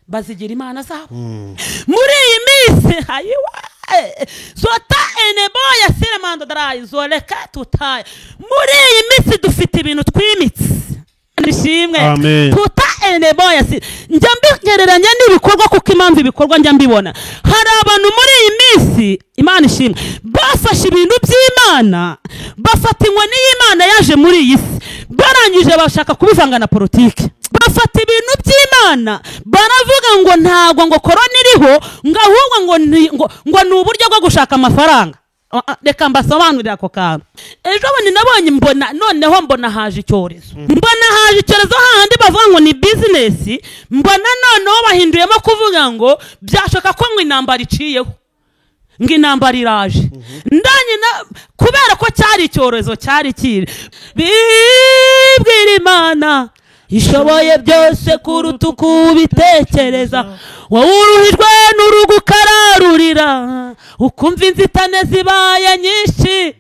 Bazigira imana zabo. Muri iyi minsi ayiwa zota eneboya siramando darayi zoleka tutaye. Muri iyi minsi dufite ibintu twimitse. Nishimwe. Tuta eneboya si njya mbigereranya n'ibikorwa, kuko impamvu ibikorwa njya mbibona. Hari abantu muri iyi minsi, Imana ishimwe, bafashe ibintu by'Imana, bafata inkoni y'Imana yaje muri iyi si, barangije bashaka kubivanga na politiki. Bafata ibintu by'Imana baravuga ngo ntago ngo korona iriho, ngo ahubwo ngo ni uburyo bwo gushaka amafaranga. Reka mbasobanurire ako kantu. Ejo bundi nabonye mbona noneho mbona haje icyorezo. Mbona haje icyorezo hahandi bavuga ngo ni business, mbona noneho bahinduyemo kuvuga ngo byashoka ko ngo intambara iciyeho, ngo intambara iraje. Ndanye kubera ko cyari icyorezo cyari kiri. Bibwira Imana ishoboye byose kuruta uko ubitekereza, wowe uruhijwe n'urugukararurira, ukumva inzitane zibaye nyinshi.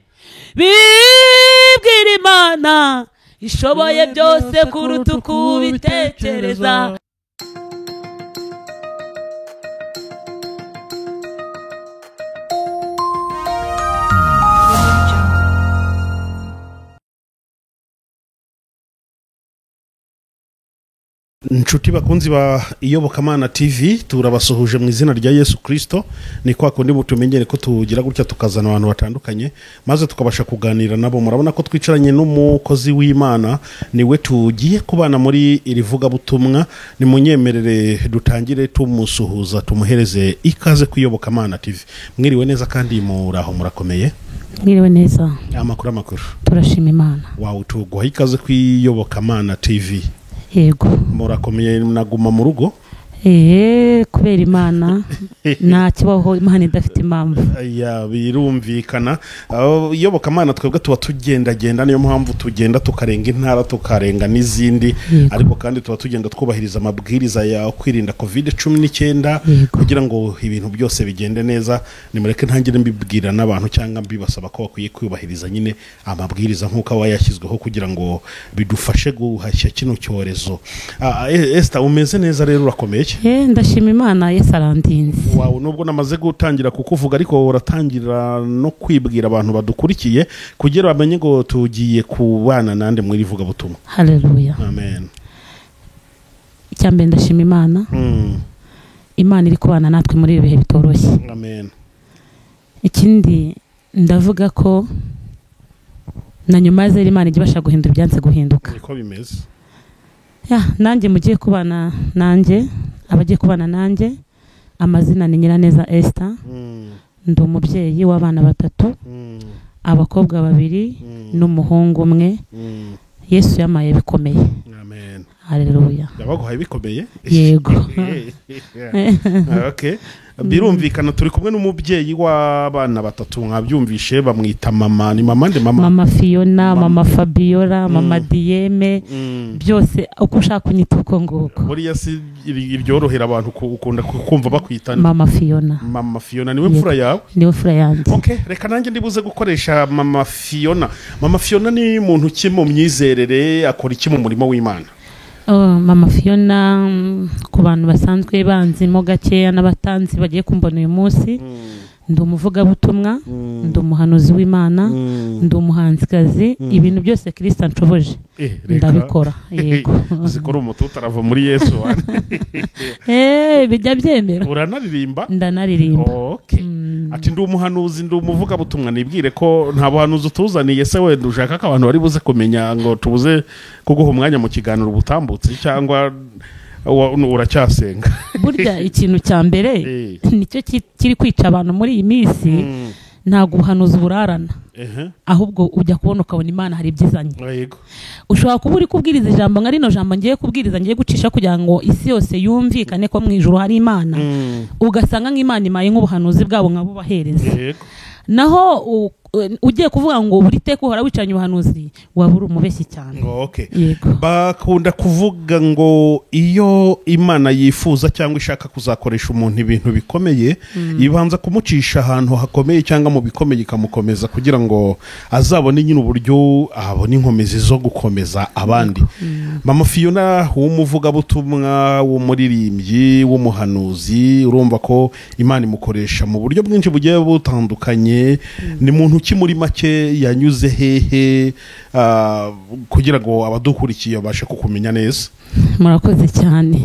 Bibwira Imana ishoboye byose kuruta uko ubitekereza. Nshuti bakunzi ba Iyobokamana TV, turabasuhuje mu izina rya Yesu Kristo. Ni kwa kundi mutumenyere ko tugira gutya tukazana abantu batandukanye maze tukabasha kuganira nabo. Murabona ko twicaranye n'umukozi w'Imana, niwe tugiye kubana muri iri vugabutumwa. Ni munyemerere dutangire tumusuhuza, tumuhereze ikaze ku Iyobokamana TV. Mwiriwe neza kandi muraho murakomeye? Mwiriwe neza. Amakuru. Turashima Imana. Wawe tuguha ikaze ku Iyobokamana TV. Yego. Murakomeye, naguma mu rugo? Kubera Imana nta kibaho, Imana idafite impamvu. Ya birumvikana. Iyobokamana twebwe tuba tugendagenda, niyo mpamvu tugenda tukarenga intara tukarenga n'izindi, ariko kandi tuba tugenda twubahiriza amabwiriza ya kwirinda COVID-19 kugira ngo ibintu byose bigende neza. Nimureke ntangire mbibwira n'abantu cyangwa mbibasaba ko bakwiye kwubahiriza nyine amabwiriza nk'uko aba yashyizweho kugira ngo bidufashe guhashya kino cyorezo. Esther, umeze neza rero, urakomeye? Ndashima Imana, Yesu arandinze. Wawe nubwo namaze gutangira kukuvuga, ariko uratangira no kwibwira abantu badukurikiye kugira bamenye ngo tugiye kubana nande muri ivugabutumwa. Haleluya. Amen. Icyambere ndashima Imana. Imana iri kubana natwe muri ibi bihe bitoroshye. Amen. Ikindi ndavuga ko na nyuma zeri Imana igibasha guhindura ibyanze guhinduka. Niko bimeze. Ya nanjye mugiye kubana nanjye, abagiye kubana nanjye, amazina ni Nyiraneza Esther. Ndi umubyeyi w'abana batatu, abakobwa babiri n'umuhungu umwe. Yesu yamaye bikomeye. Amen. Haleluya. Yabaguhaye bikomeye? Yego. Okay. Birumvikana turi kumwe n'umubyeyi w'abana batatu, mwabyumvishe bamwita mama. Ni mama nde? Mama Mama Fiona, mama Fabiola, mama Dieme, byose uko ushaka kunyita uko nguko. Buriya si ibyorohera abantu ukunda kumva bakwita Mama Fiona. Mama Fiona niwe mfura yawe? Niwe mfura yanjye. Okay, reka nanjye ndibuze gukoresha Mama Fiona. Mama Fiona ni muntu ki mu myizerere, akora iki mu murimo w'Imana? Mama Fiona ku bantu basanzwe banzimo gakeya n'abatanzi bagiye kumbona uyu munsi, ndi umuvugabutumwa, ndi umuhanuzi w'Imana, ndi umuhanzikazi, ibintu byose Kristo anshoboje ndabikora. Yego. Uzikora umututa arava muri Yesu. Bijya byemera. Uranaririmba? Ndanaririmba. Okay. Ati ndi umuhanuzi, ndi umuvugabutumwa. Nibwire ko nta buhanuzi utuzaniye se wenda ushaka ko abantu bari buze kumenya ngo tubuze kuguha umwanya mu kiganiro butambutse, cyangwa uracyasenga? Burya ikintu cya mbere nicyo kiri kwica abantu muri iyi minsi, ntabwo ubuhanuzi burarana, ahubwo ujya kubona ukabona Imana hari ibyizanye. Ushobora kuba uri kubwiriza ijambo nka rino jambo ngiye kubwiriza, ngiye gucisha kugira ngo isi yose yumvikane ko mu ijuru hari Imana, ugasanga nk'Imana imaye nk'ubuhanuzi bwabo nkabubahereza. Naho Ugiye kuvuga ngo buri teka uhora wicanye ubuhanuzi, waba uri umubeshyi cyane. Okay. Yego. Bakunda kuvuga ngo iyo Imana yifuza cyangwa ishaka kuzakoresha umuntu ibintu bikomeye, ibanza kumucisha ahantu hakomeye cyangwa mu bikomeye, ikamukomeza kugira ngo azabone nyine uburyo abone inkomezi zo gukomeza abandi. Mama Fiona w'umuvugabutumwa, w'umuririmbyi, w'umuhanuzi, urumva ko Imana imukoresha mu buryo bwinshi bugiye butandukanye. Ni muntu ki muri make? Yanyuze hehe, kugira ngo abadukurikiye babashe kukumenya neza? Murakoze cyane.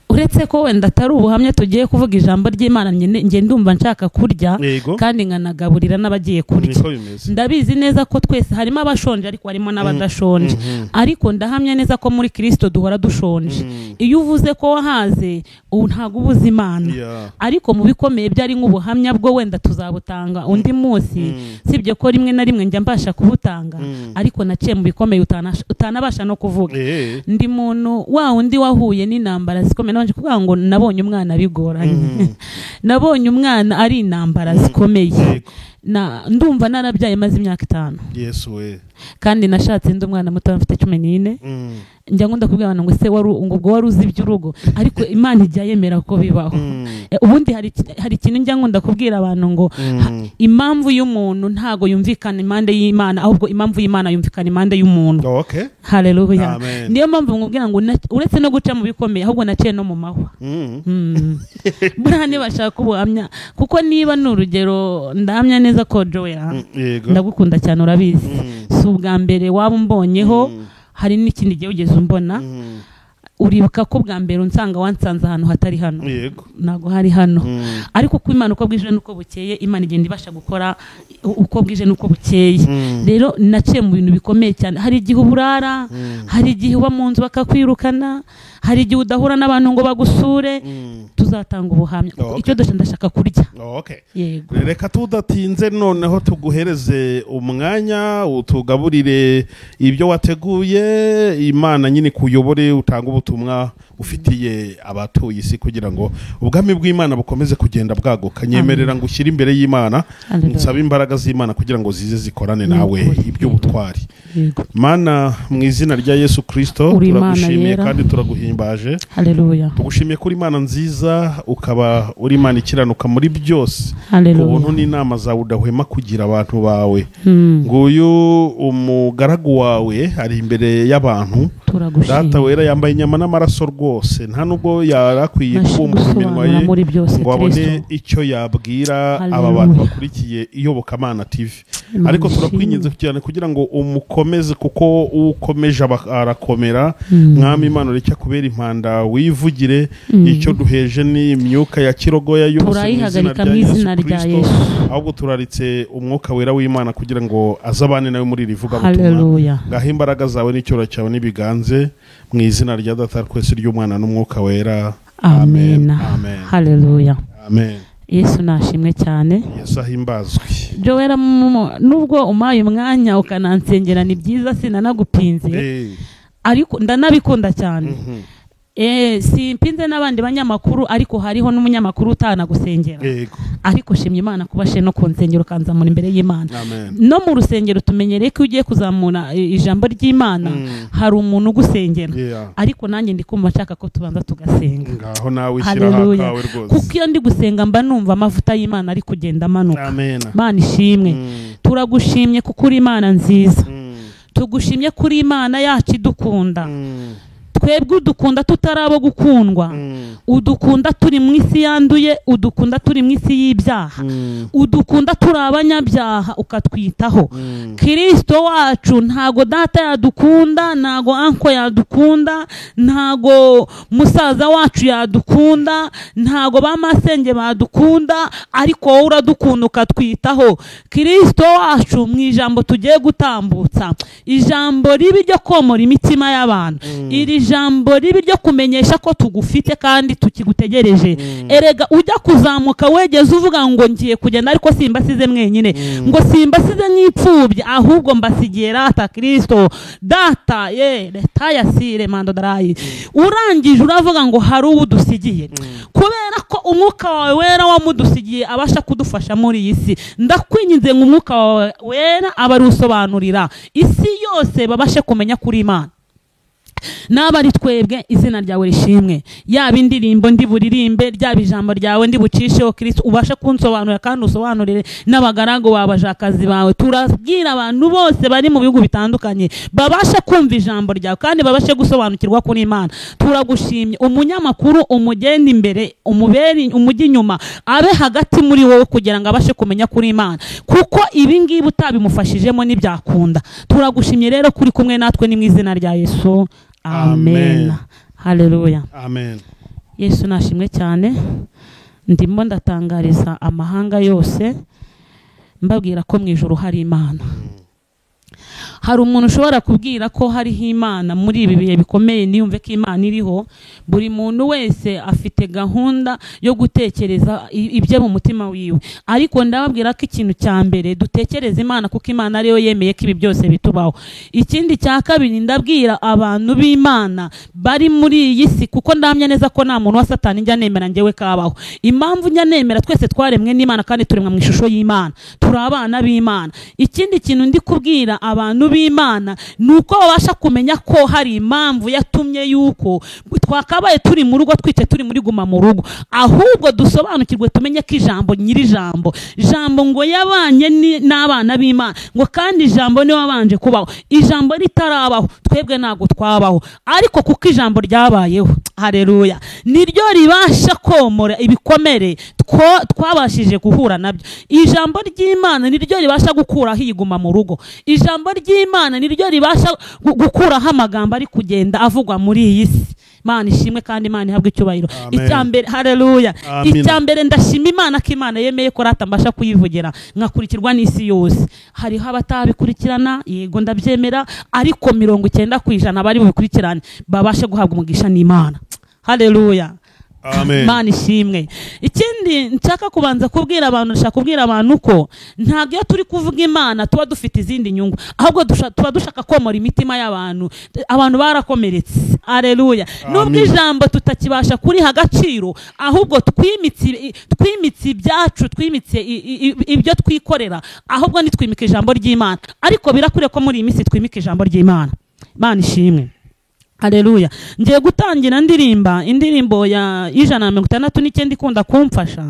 Uretse ko wenda atari ubuhamya, tugiye kuvuga ijambo ry'Imana, njye ndumva nshaka kurya kandi nkanagaburira n'abagiye kurya. Niko bimeze. Ndabizi neza ko twese harimo abashonje, ariko harimo n'abadashonje, ariko ndahamya neza ko muri Kirisito duhora dushonje. Iyo uvuze ko wahaze, ubu ntabwo ubuze Imana. Ariko mu bikomeye byari nk'ubuhamya bwo wenda tuzabutanga undi munsi, sibyo ko rimwe na rimwe njya mbasha kubutanga, ariko naciye mu bikomeye utanabasha no kuvuga. Ndi muntu wa wundi wahuye n'intambara zikomeye. Nabanje kuvuga ngo nabonye umwana bigoranye, nabonye umwana ari intambara zikomeye. Ndumva narabyaye maze imyaka 5. Yesu we. Kandi nashatse ndi umwana muto, mfite 14. Njya nkunda kubwira abantu ngo se wari ngo ubwo wari uzi iby'urugo, ariko Imana ijya yemera ko bibaho. Ubundi hari ikintu njya nkunda kubwira abantu ngo impamvu y'umuntu ntago yumvikana impande y'Imana, ahubwo impamvu y'Imana yumvikana impande y'umuntu. Okay. Haleluya. Amen. Niyo mpamvu nkubwira ngo uretse no guca mu bikomeye, ahubwo naciye no mu mahwa. Buriya ntibashaka ubuhamya, kuko niba ni urugero, ndahamya neza ko Joel, Yego. ndagukunda cyane, urabizi. Si ubwa mbere waba umbonyeho, hari n'ikindi gihe ugeze umbona. Uribuka ko bwa mbere unsanga wansanze ahantu hatari hano? Yego. Ntabwo hari hano. Ariko uko Imana, uko bwije n'uko bukeye, Imana igenda ibasha gukora uko bwije n'uko bukeye. Rero naciye mu bintu bikomeye cyane. Hari igihe uburara, hari igihe uba mu nzu bakakwirukana, hari igihe udahura n'abantu ngo bagusure. Tuzatanga ubuhamya. Okay. Icyo ndashaka kurya. Okay. Yego. Reka tudatinze noneho tuguhereze umwanya, utugaburire ibyo wateguye. Imana nyine kuyobore, utange ubutumwa ufitiye abatuye isi kugira ngo ubwami bw'Imana bukomeze kugenda bwaguka. Nyemerera ngo ushyire imbere y'Imana, Haleluya. nsabe imbaraga z'Imana kugira ngo zize zikorane nawe Ni ukuri. iby'ubutwari. Yego. Mana, mu izina rya Yesu Kristo, Uri Imana turagushimiye yera. kandi turaguhimbaje. Haleluya. Tugushimiye ko uri Imana nziza, ukaba uri Imana ikiranuka muri byose, ku Haleluya. buntu n'inama zawe udahwema kugira abantu bawe. Nguyu umugaragu wawe ari imbere y'abantu. Data Turagushima. wera, yambaye inyama n'amaraso rwose, nta nubwo yari akwiye Nashe kubumbura iminwa gusobanura ye muri byose, ngo abone Kristo. icyo yabwira aba Haleluya. bantu bakurikiye Iyobokamana TV. Imana Ariko ishimwe. turakwinginze cyane kugira ngo umukomeze, kuko ukomeje arakomera. Mwami Imana, ureke kubera impanda, wivugire. Icyo duheje ni imyuka ya kirogoya yose mu izina Turayihagarika rya mu Yesu izina rya Kristo. Yesu. Ahubwo turaritse umwuka wera w'Imana kugira ngo azabane nawe muri iri vugabutumwa. Haleluya. Ngaho imbaraga zawe n'icyubahiro cyawe n'ibiganze, mu izina rya Data twese, ry'Umwana n'Umwuka Wera. Amen. Amen. Haleluya. Amen. Yesu nashimwe cyane. Yesu ahimbazwe. Joel, nubwo umpaye umwanya ukanansengera ni byiza, sinanagupinze, ariko ndanabikunda cyane. Simpinze n'abandi banyamakuru, ariko hariho n'umunyamakuru utanagusengera. Ariko shimye Imana kuba she no ku nsengero ukanzamura imbere y'Imana. Amen. No mu rusengero tumenyereye ko iyo ugiye kuzamura ijambo ry'Imana, hari umuntu ugusengera. Ariko nanjye ndi kumva nshaka ko tubanza tugasenga. Ngaho nawe shyiraho Haleluya. akawe rwose. Kuko iyo ndi gusenga mba numva amavuta y'Imana ari kugenda amanuka. Amen. Imana ishimwe. Turagushimye kuko uri Imana nziza. Tugushimye kuri Imana yacu idukunda. Twebwe udukunda tutari abo gukundwa. Udukunda turi mu isi yanduye, udukunda turi mu isi y'ibyaha, udukunda turi abanyabyaha, ukatwitaho. Kirisito wacu, ntago data yadukunda, ntago anko yadukunda, ntago musaza wacu yadukunda, ntago ba masenge badukunda, ariko wowe uradukunda ukatwitaho. Kirisito wacu, mu ijambo tugiye gutambutsa, ijambo ribi ryo komora imitima y'abantu, iri Ijambo ribi ryo kumenyesha ko tugufite kandi tukigutegereje. Erega ujya kuzamuka wegeze uvuga ngo ngiye kugenda, ariko simbasize mwenyine, ngo simbasize nk'ipfubyi, ahubwo mbasigiye rata Kristo data ye leta yasire mando darayi. Urangije uravuga ngo hari uwudusigiye, kubera ko umwuka wawe wera wamudusigiye abasha kudufasha muri iyi si. Ndakwinginze ngo umwuka wawe wera aba ari usobanurira isi yose, babashe kumenya kuri Imana. Naba ari twebwe, izina ryawe rishimwe. Yaba indirimbo ndi buririmbe, ryaba ijambo ryawe ndi bucisheho, Kristo ubashe kunsobanurira kandi usobanurire n'abagaragu bawe, abajakazi bawe. Turabwira abantu bose bari mu bihugu bitandukanye babashe kumva ijambo ryawe kandi babashe gusobanukirwa kuri Imana. Turagushimye. Umunyamakuru umugenda imbere, umubere umujyi inyuma, abe hagati muri wowe kugira ngo abashe kumenya kuri Imana, kuko ibi ngibi utabimufashijemo ntibyakunda. Turagushimye rero kuri kumwe natwe, ni mu izina rya Yesu. Amen. Haleluya. Amen. Yesu nashimwe cyane. Ndimo ndatangariza amahanga yose mbabwira ko mu ijuru hari Imana. Hari umuntu ushobora kubwira ko hariho Imana muri ibi bihe bikomeye niyumve ko Imana iriho. Buri muntu wese afite gahunda yo gutekereza ibye mu mutima wiwe, ariko ndababwira ko ikintu cya mbere dutekereza Imana, kuko Imana ariyo yemeye ko ibi byose bitubaho. Ikindi cya kabiri, ndabwira abantu b'Imana bari muri iyi si, kuko ndamya neza ko nta muntu wa Satani njya nemera njyewe kabaho. Impamvu njya nemera, twese twaremwe n'Imana kandi turemwa mu ishusho y'Imana, turi abana b'Imana. Ikindi kintu ndi kubwira abantu b'Imana nuko babasha kumenya ko hari impamvu yatumye yuko twakabaye turi mu rugo, twice turi muri guma mu rugo, ahubwo dusobanukirwe tumenye ko ijambo nyiri jambo, jambo ngo yabanye n'abana b'Imana, ngo kandi ijambo niwe wabanje kubaho. Ijambo ritarabaho twebwe ntabwo twabaho, ariko kuko ijambo ryabayeho, haleluya, niryo ribasha komora ibikomere twabashije guhura nabyo. Ijambo ry'Imana niryo ribasha gukuraho iguma mu rugo. Ijambo ry'Imana niryo ribasha gukuraho amagambo ari kugenda avugwa muri iyi si. Imana ishimwe kandi Imana ihabwe icyubahiro. Icyambere, haleluya, icyambere ndashima Imana ko Imana yemeye ko rata mbasha kuyivugira nkakurikirwa n'isi yose. Hariho abatabikurikirana, yego ndabyemera, ariko 90% bari bubikurikirane babashe guhabwa umugisha n'Imana. Haleluya. Amen. Imana ishimwe. Ikindi nshaka kubanza kubwira abantu, nshaka kubwira abantu ko ntabwo iyo turi kuvuga Imana tuba dufite izindi nyungu, ahubwo tuba dushaka komora imitima y'abantu. Abantu barakomeretse. Haleluya. Nubwo ijambo tutakibasha kuriha agaciro, ahubwo twimitse ibyacu, twimitse ibyo twikorera, ahubwo nitwimika ijambo ry'Imana. Ariko birakwiye ko muri iyi minsi twimika ijambo ry'Imana. Imana ishimwe. Haleluya. Ngiye gutangira ndirimba indirimbo ya 169 ikunda kumfasha.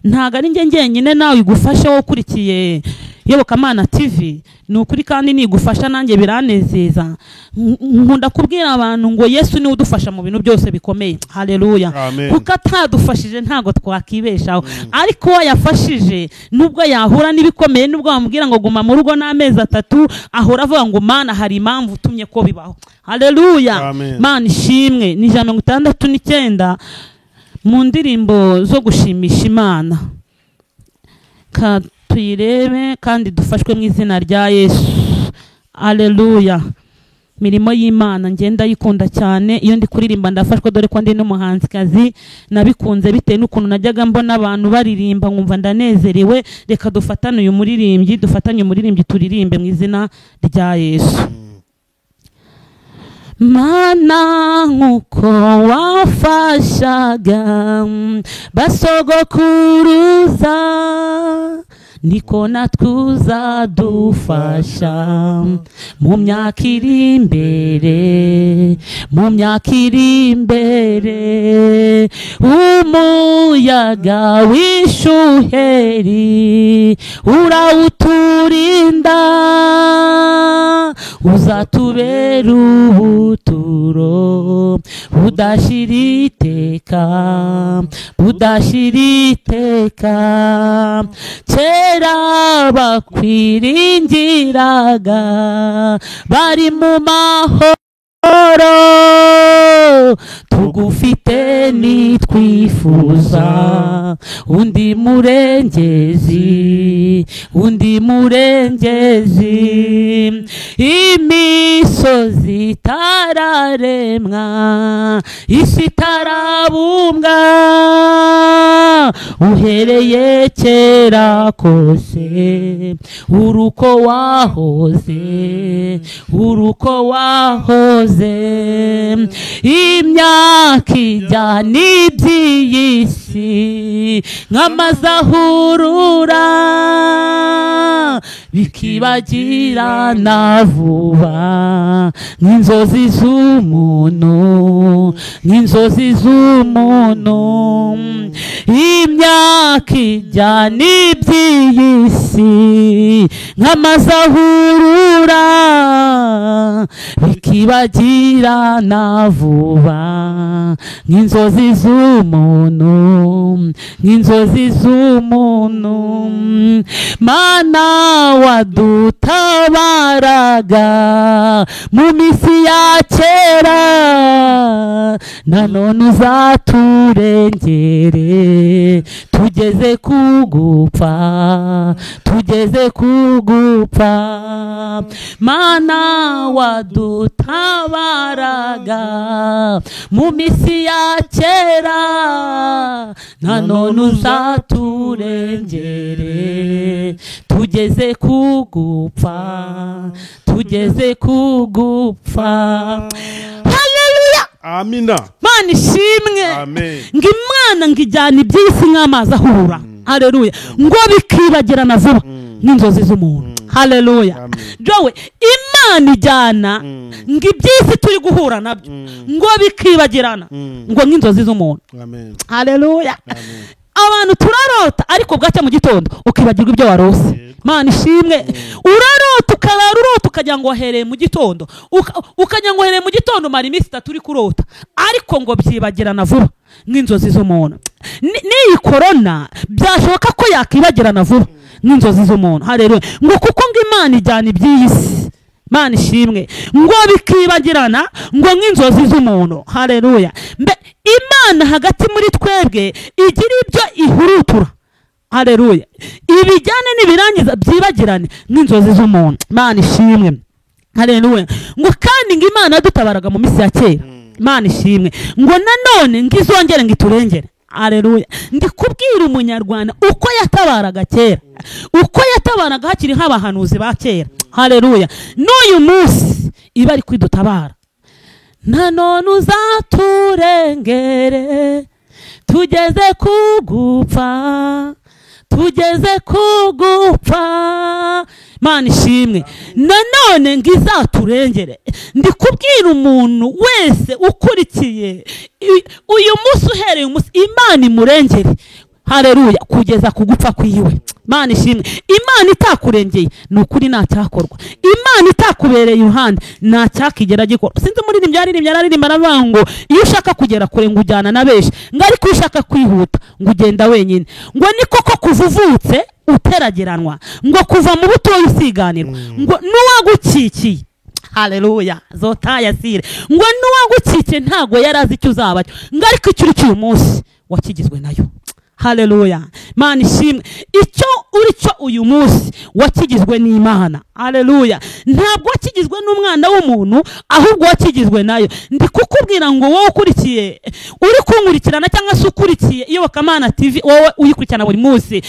Ntago ari nge ngenyine, nawe igufashe wowe ukurikiye Iyobokamana TV. Ni ukuri kandi nigufasha nanjye biranezeza. Nkunda kubwira abantu ngo Yesu niwe udufasha mu bintu byose bikomeye. Haleluya. Kuko atadufashije ntago twakibeshaho. Ariko yafashije nubwo yahura n'ibikomeye, nubwo bamubwira ngo guma mu rugo n'amezi 3, ahora avuga ngo Mana hari impamvu utumye ko bibaho. Haleluya. Mana ishimwe. Ni 169 mu ndirimbo zo gushimisha Imana. Ka tuyirebe kandi dufashwe mu izina rya Yesu. Haleluya. Mirimo y'Imana ngenda yikunda cyane. Iyo ndi kuririmba ndafashwa, dore ko ndi n'umuhanzikazi. Nabikunze bitewe n'ukuntu najyaga mbona abantu baririmba nkumva ndanezerewe. Reka dufatane uyu muririmbyi, dufatanye umuririmbyi turirimbe mu izina rya Yesu. Mana nkuko wafashaga basogokuruza, niko natwe dufasha mu myaka iri imbere, mu myaka iri imbere. Umuyaga w'ishuheri urawuturinda, uzatubera ubuturo budashira iteka, budashira iteka. Kera bakwiringiraga bari mu mahoro, Amahoro tugufite nitwifuza undi murengezi, undi murengezi. Imisozi itararemwa, isi itarabumbwa, uhereye kera kose uruko wahoze, uruko wahoze. Imyaka ijya n'iby'iyi si nk'amazi ahurura, bikibagirana vuba nk'inzozi z'umuntu, nk'inzozi z'umuntu. Imyaka ijya n'iby'iyi si nk'amazi ahurura, bikibagirana vuba nk'inzozi z'umuntu, nk'inzozi z'umuntu. Mana wadutabaraga mu minsi ya kera, nanone uzaturengere tugeze kugupfa, tugeze kugupfa. Mana wadutabaraga mu minsi ya kera, nanone uzaturengere tugeze kugupfa, tugeze kugupfa. Haleluya, amina. Mana ishimwe. Amen. Ngo Imana ngo ijyana iby'isi nk'amazi ahurura. Haleluya. Ngo bikibagirana vuba nk'inzozi z'umuntu. Haleluya. Amen. Jowe, Imana ijyana ngo iby'isi turi guhura nabyo ngo bikibagirana ngo nk'inzozi z'umuntu. Amen. Haleluya. Amen. Abantu turarota ariko bwacya mu gitondo ukibagirwa ibyo warose. Mana ishimwe. Urarota ukarara urota ukagira ngo wahereye mu gitondo, ukagira ngo wahereye mu gitondo umara iminsi itatu uri kurota, ariko ngo byibagirana vuba nk'inzozi z'umuntu. N'iyi korona byashoboka ko yakibagirana vuba nk'inzozi z'umuntu. Haleluya. Ngo kuko ngo Imana ijyana iby'iyi si, Mana ishimwe, ngo bikibagirana ngo nk'inzozi z'umuntu. Haleluya. Mbe Imana hagati muri twebwe igira ibyo ihurutura. Haleluya. Ibijyane n'ibirangiza byibagirane nk'inzozi z'umuntu. Mana ishimwe. Haleluya. Ngo kandi ngo Imana yadutabaraga mu minsi ya kera. Imana ishimwe. Ngo nanone ngo izongere ngo iturengere. Haleluya. Ndi kubwira umunyarwanda uko yatabaraga kera, uko yatabaraga hakiri nk'abahanuzi ba kera. Haleluya. N'uyu munsi iba ari kwidutabara. Nanone uzaturengere tugeze kugupfa, tugeze kugupfa. Mana ishimwe. Nanone ngo izaturengere. Ndi kubwira umuntu wese ukurikiye uyu munsi, uhereye umunsi, Imana imurengere. Haleluya, kugeza kugupfa kwiwe. Mana ishimwe. Imana itakurengeye ni ukuri nta cyakorwa. Imana itakubereye iruhande nta cyakigera gikorwa. Sinzi umuririmbyi yaririmbye araririmba aravuga ngo iyo ushaka kugera kure ngo ujyana na benshi, ngo ariko iyo ushaka kwihuta ngo ugenda wenyine. Ngo ni koko kuva uvutse uterageranwa, ngo kuva mu butoya usiganirwa, ngo n'uwagukikiye. Haleluya. Zotayasire. Ngo n'uwagukikiye ntago yari azi icyo uzaba cyo, ngo ariko icyo uri cy'uyu munsi wakigizwe nayo. Haleluya. Mana ishimwe. Icyo uri cyo uyu munsi wakigizwe n'Imana. Haleluya. Ntabwo wakigizwe n'umwana w'umuntu, ahubwo wakigizwe nayo. Ndi kukubwira ngo wowe ukurikiye, uri kunkurikirana cyangwa se ukurikiye Iyobokamana TV, wowe uyikurikirana buri munsi,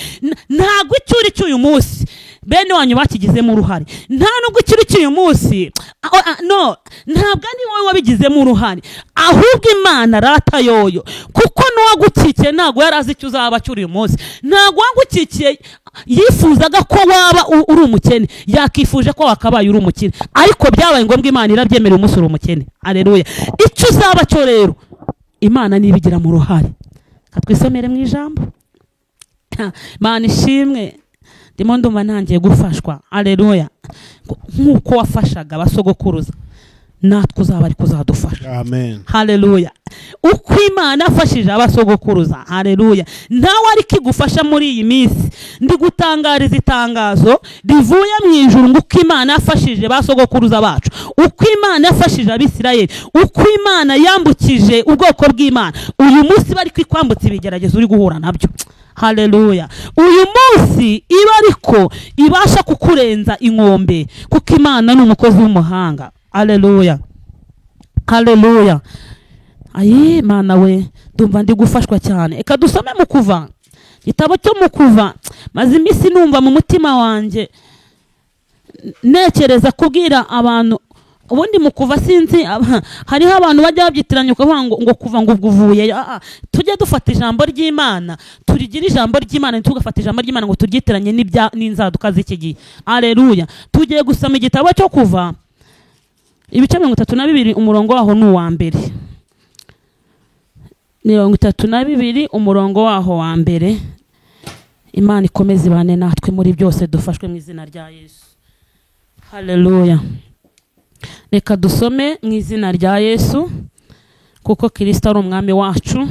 ntabwo icyo uri cyo uyu munsi bene wanyu bakigizemo uruhare. Nta nubwo icyo uri cyo uyu munsi, no, ntabwo ari wowe wabigizemo uruhare, ahubwo Imana rata yoyo. Kuko n'uwagukikiye ntabwo yari azi icyo uzaba cyo uyu munsi. Ntabwo uwagukikiye yifuzaga ko waba uri umukene, yakifuje ko wakabaye uri umukene, ariko byabaye ngombwa Imana irabyemera umunsi uri umukene. Haleluya. Icyo uzaba cyo rero Imana nibigira mu ruhare. Katwisomere mu ijambo. Mana ishimwe. Ndimo ndumva ntangiye gufashwa. Haleluya. Nk'uko wafashaga abasogokuruza, Natwe uzaba ari kuzadufasha. Amen. Haleluya. Uko Imana yafashije abasogokuruza, haleluya, nawe ariko igufasha muri iyi minsi. Ndi gutangariza itangazo rivuye mu ijuru ngo uko Imana yafashije basogokuruza bacu, uko Imana yafashije Abisirayeli, uko Imana yambukije ubwoko bw'Imana, uyu munsi bari kwikwambutsa ibigeragezo uri guhura nabyo. Haleluya. Uyu munsi iba ariko ibasha kukurenza inkombe, kuko Imana ni umukozi w'umuhanga. Haleluya. Haleluya. Ayi Mana we, ndumva ndi gufashwa cyane. Eka dusome mu Kuva, igitabo cyo mu Kuva. Maze iminsi numva mu mutima wanjye ntekereza kubwira abantu. Ubundi mu Kuva sinzi, hariho abantu bajya babyitiranya ukavuga ngo kuva ngo ubwo uvuye. Tujye dufata ijambo ry'Imana, turigire ijambo ry'Imana, ntitugafate ijambo ry'Imana ngo turyitiranye n'inzaduka z'iki gihe. Haleluya. Tugiye gusoma igitabo cyo Kuva, ibice 32, umurongo waho ni uwa mbere. 32, umurongo waho wa mbere. Imana ikomeze ibane natwe muri byose, dufashwe mu izina rya Yesu. Haleluya. Reka dusome mu izina rya Yesu, kuko Kristo ari umwami wacu,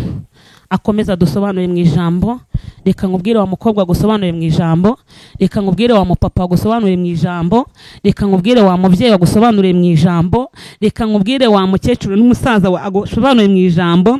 akomeza dusobanure mu ijambo. Reka nkubwire wa mukobwa gusobanure mu ijambo, reka nkubwire wa mupapa gusobanure mu ijambo, reka nkubwire wa mubyeyi gusobanure mu ijambo, reka nkubwire wa mukecuru n'umusaza agusobanure mu ijambo,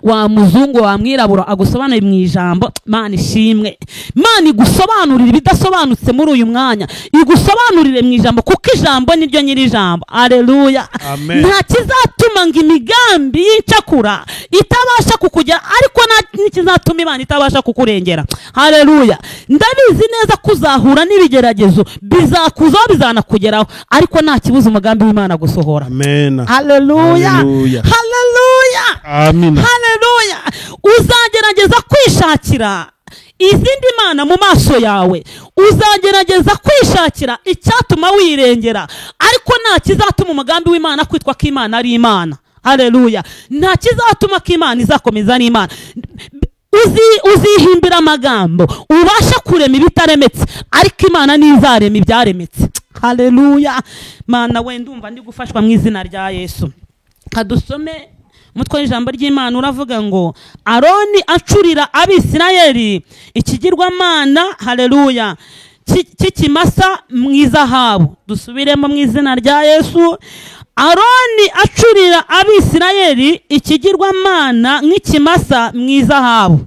wa muzungu wa mwirabura agusobanurire mu ijambo. Mana ishimwe. Mana igusobanurire ibidasobanutse muri uyu mwanya, igusobanurire mu ijambo, kuko ijambo niryo nyiri ijambo. Haleluya. Nta kizatuma ngo imigambi y'incakura itabasha kukugera, ariko nta n'ikizatuma Imana itabasha kukurengera. Haleluya. Ndabizi neza kuzahura n'ibigeragezo, bizakuzaho, bizanakugeraho, ariko nta kibuza umugambi w'Imana gusohora. Amen. Haleluya. Haleluya. Amen. Haleluya. Uzagerageza kwishakira izindi mana mu maso yawe, uzagerageza kwishakira icyatuma wirengera, ariko nta kizatuma umugambi w'Imana kwitwa ko Imana ari Imana. Haleluya. Nta kizatuma ko Imana izakomeza ari Imana. Uzihimbira amagambo ubasha kurema ibitaremetse, ariko Imana ntizarema ibyaremetse. Haleluya. Mana we, ndumva ndi gufashwa mu izina rya Yesu. Kadusome umutwe w'ijambo ry'Imana uravuga ngo Aroni acurira Abisirayeli ikigirwamana, haleluya, cy'ikimasa mu izahabu. Dusubiremo mu izina rya Yesu. Aroni acurira Abisirayeli ikigirwamana nk'ikimasa mu izahabu.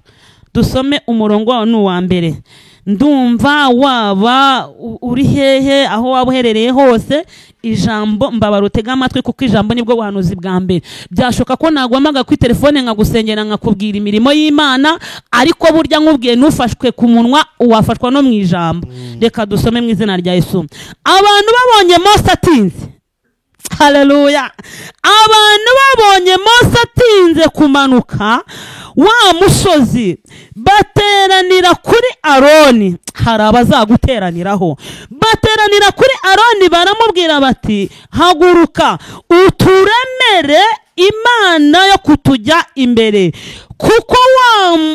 Dusome umurongo wawo ni uwa mbere. Ndumva waba uri hehe, aho waba uherereye hose, ijambo mbabara utega amatwi, kuko ijambo nibwo buhanuzi bwa mbere. Byashoka ko naguhamaga kuri telefone nkagusengera nkakubwira imirimo y'Imana, ariko burya nkubwiye ntufashwe ku munwa, uwafashwa no mu ijambo. Reka dusome mu izina rya Yesu. Abantu babonye Mose atinze, haleluya, abantu babonye Mose atinze kumanuka wa musozi, bateranira kuri Aroni. Hari abazaguteraniraho. Bateranira kuri Aroni baramubwira bati haguruka uturemere Imana yo kutujya imbere, kuko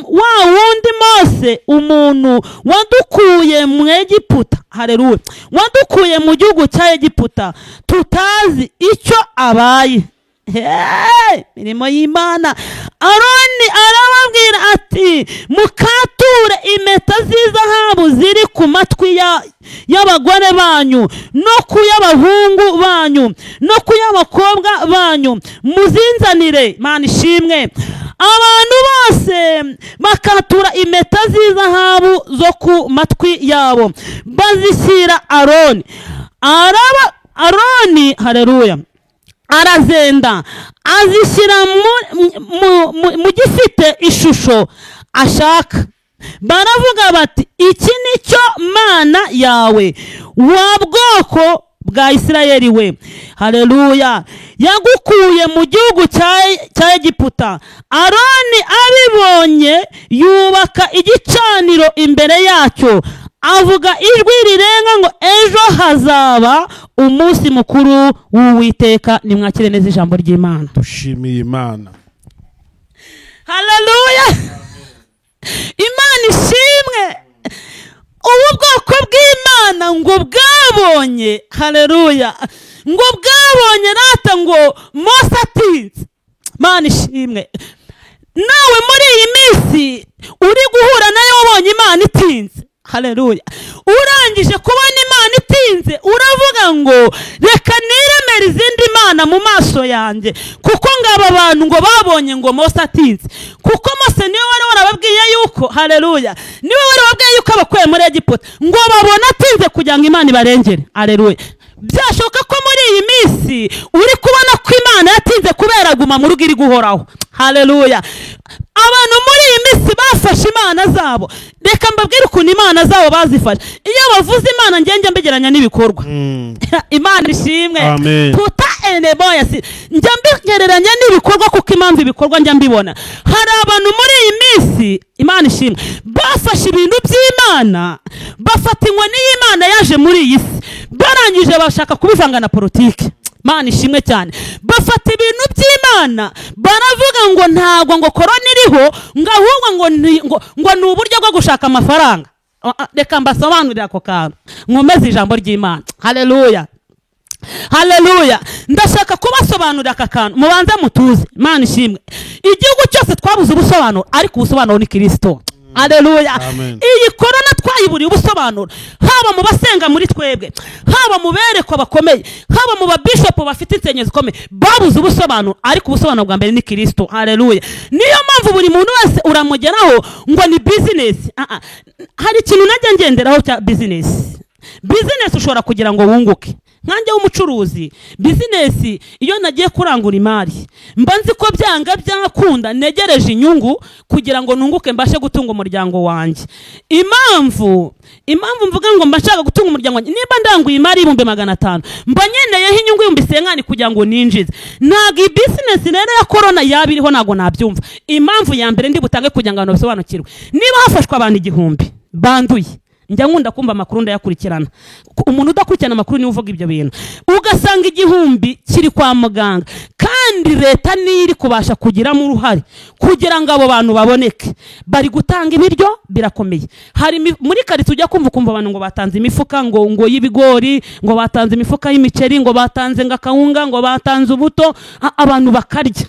wa wundi Mose umuntu wadukuye mu Egiputa, haleluya, wadukuye mu gihugu cya Egiputa, tutazi icyo abaye. Hey, mirimo y'Imana. Aroni arababwira ati mukature impeta z'izahabu ziri ku matwi y'abagore banyu no ku y'abahungu banyu no ku y'abakobwa banyu, muzinzanire. Mana ishimwe. Abantu bose bakatura impeta z'izahabu zo ku matwi yabo, bazishyira Aroni. Aroni, haleluya, arazenda azishyira mu gifite ishusho ashaka. Baravuga bati iki nicyo Mana yawe wa bwoko bwa Isirayeli we, haleluya, yagukuye mu gihugu cya Egiputa. Aroni abibonye yubaka igicaniro imbere yacyo, avuga ijwi rirenga ngo ejo hazaba umunsi mukuru w'Uwiteka. Nimwakire neza ijambo ry'Imana. Dushimiye Imana. Haleluya. Imana ishimwe. Ubu bwoko bw'Imana ngo bwabonye, haleluya, Ngo bwabonye rata ngo Mose atinze. Mana ishimwe. Nawe muri iyi minsi uri guhura nayo wabonye Imana itinze. Haleluya. Urangije kubona Imana itinze, uravuga ngo reka niremere izindi mana mu maso yanjye, kuko ngaba abantu ngo babonye ngo Mose atinze. Kuko Mose niwe wari warababwiye yuko, haleluya, niwe wari wabwiye yuko abakuye muri Egiputa, ngo babona atinze kugira ngo Imana ibarengere. Haleluya. Byashoboka ko muri iyi minsi uri kubona ko Imana yatinze kubera guma mu rugo iri guhoraho. Haleluya. Abantu muri iyi minsi bafashe imana zabo. Reka mbabwire ukuntu imana zabo bazifashe. Iyo bavuze Imana njye mbegeranya n'ibikorwa. Imana ishimwe. Tuta eneboya si njya mbigereranya n'ibikorwa, kuko impamvu ibikorwa njya mbibona. Hari abantu muri iyi minsi, Imana ishimwe, bafashe ibintu by'Imana, bafata inkoni y'Imana yaje muri iyi si, barangije bashaka kubivanga na politiki. Imana ishimwe cyane. Bafata ibintu by'Imana baravuga ngo ntago ngo korona iriho, ngo ahubwo ngo ni uburyo bwo gushaka amafaranga. Reka mbasobanurire ako kantu, nkomeze ijambo ry'Imana. Haleluya. Haleluya. Ndashaka kubasobanurira aka kantu, mubanze mutuze. Imana ishimwe. Igihugu cyose twabuze ubusobanuro, ariko ubusobanuro ni Kristo. Haleluya. Iyi korona twayiburiye ubusobanuro, haba mu basenga muri twebwe, haba mu berekwa bakomeye, haba mu babishopu bafite insengero zikomeye, babuze ubusobanuro, ariko ubusobanuro bwa mbere ni Kristo. Haleluya. Niyo mpamvu buri muntu wese uramugeraho ngo ni business. Hari ikintu najya ngenderaho cya business. Business ushobora kugira ngo wunguke. Nkanjye w'umucuruzi, business iyo nagiye kurangura imari, mba nzi ko byanga byakunda negereje inyungu kugira ngo nunguke mbashe gutunga umuryango wanjye. Impamvu mvuga ngo mbashaka gutunga umuryango wanjye, niba ndanguye imari 500,000, mba nyeneyeho inyungu 50,000 kugira ngo ninjize. Ntago iyi business rero ya corona yabiriho, ntago nabyumva. Impamvu ya mbere ndi butange kugira ngo abantu basobanukirwe, niba hafashwe abantu 1000 banduye, njya nkunda kumva amakuru ndayakurikirana. Umuntu udakurikirana amakuru niwe uvuga ibyo bintu. Ugasanga 1000 kiri kwa muganga, kandi leta niri kubasha kugiramo uruhare kugira ngo abo bantu baboneke. Bari gutanga ibiryo birakomeye. Hari muri karitsiye ujya kumva abantu ngo batanze imifuka ngo y'ibigori, ngo batanze imifuka y'imiceri, ngo batanze ngakawunga, ngo batanze ubuto, abantu bakarya.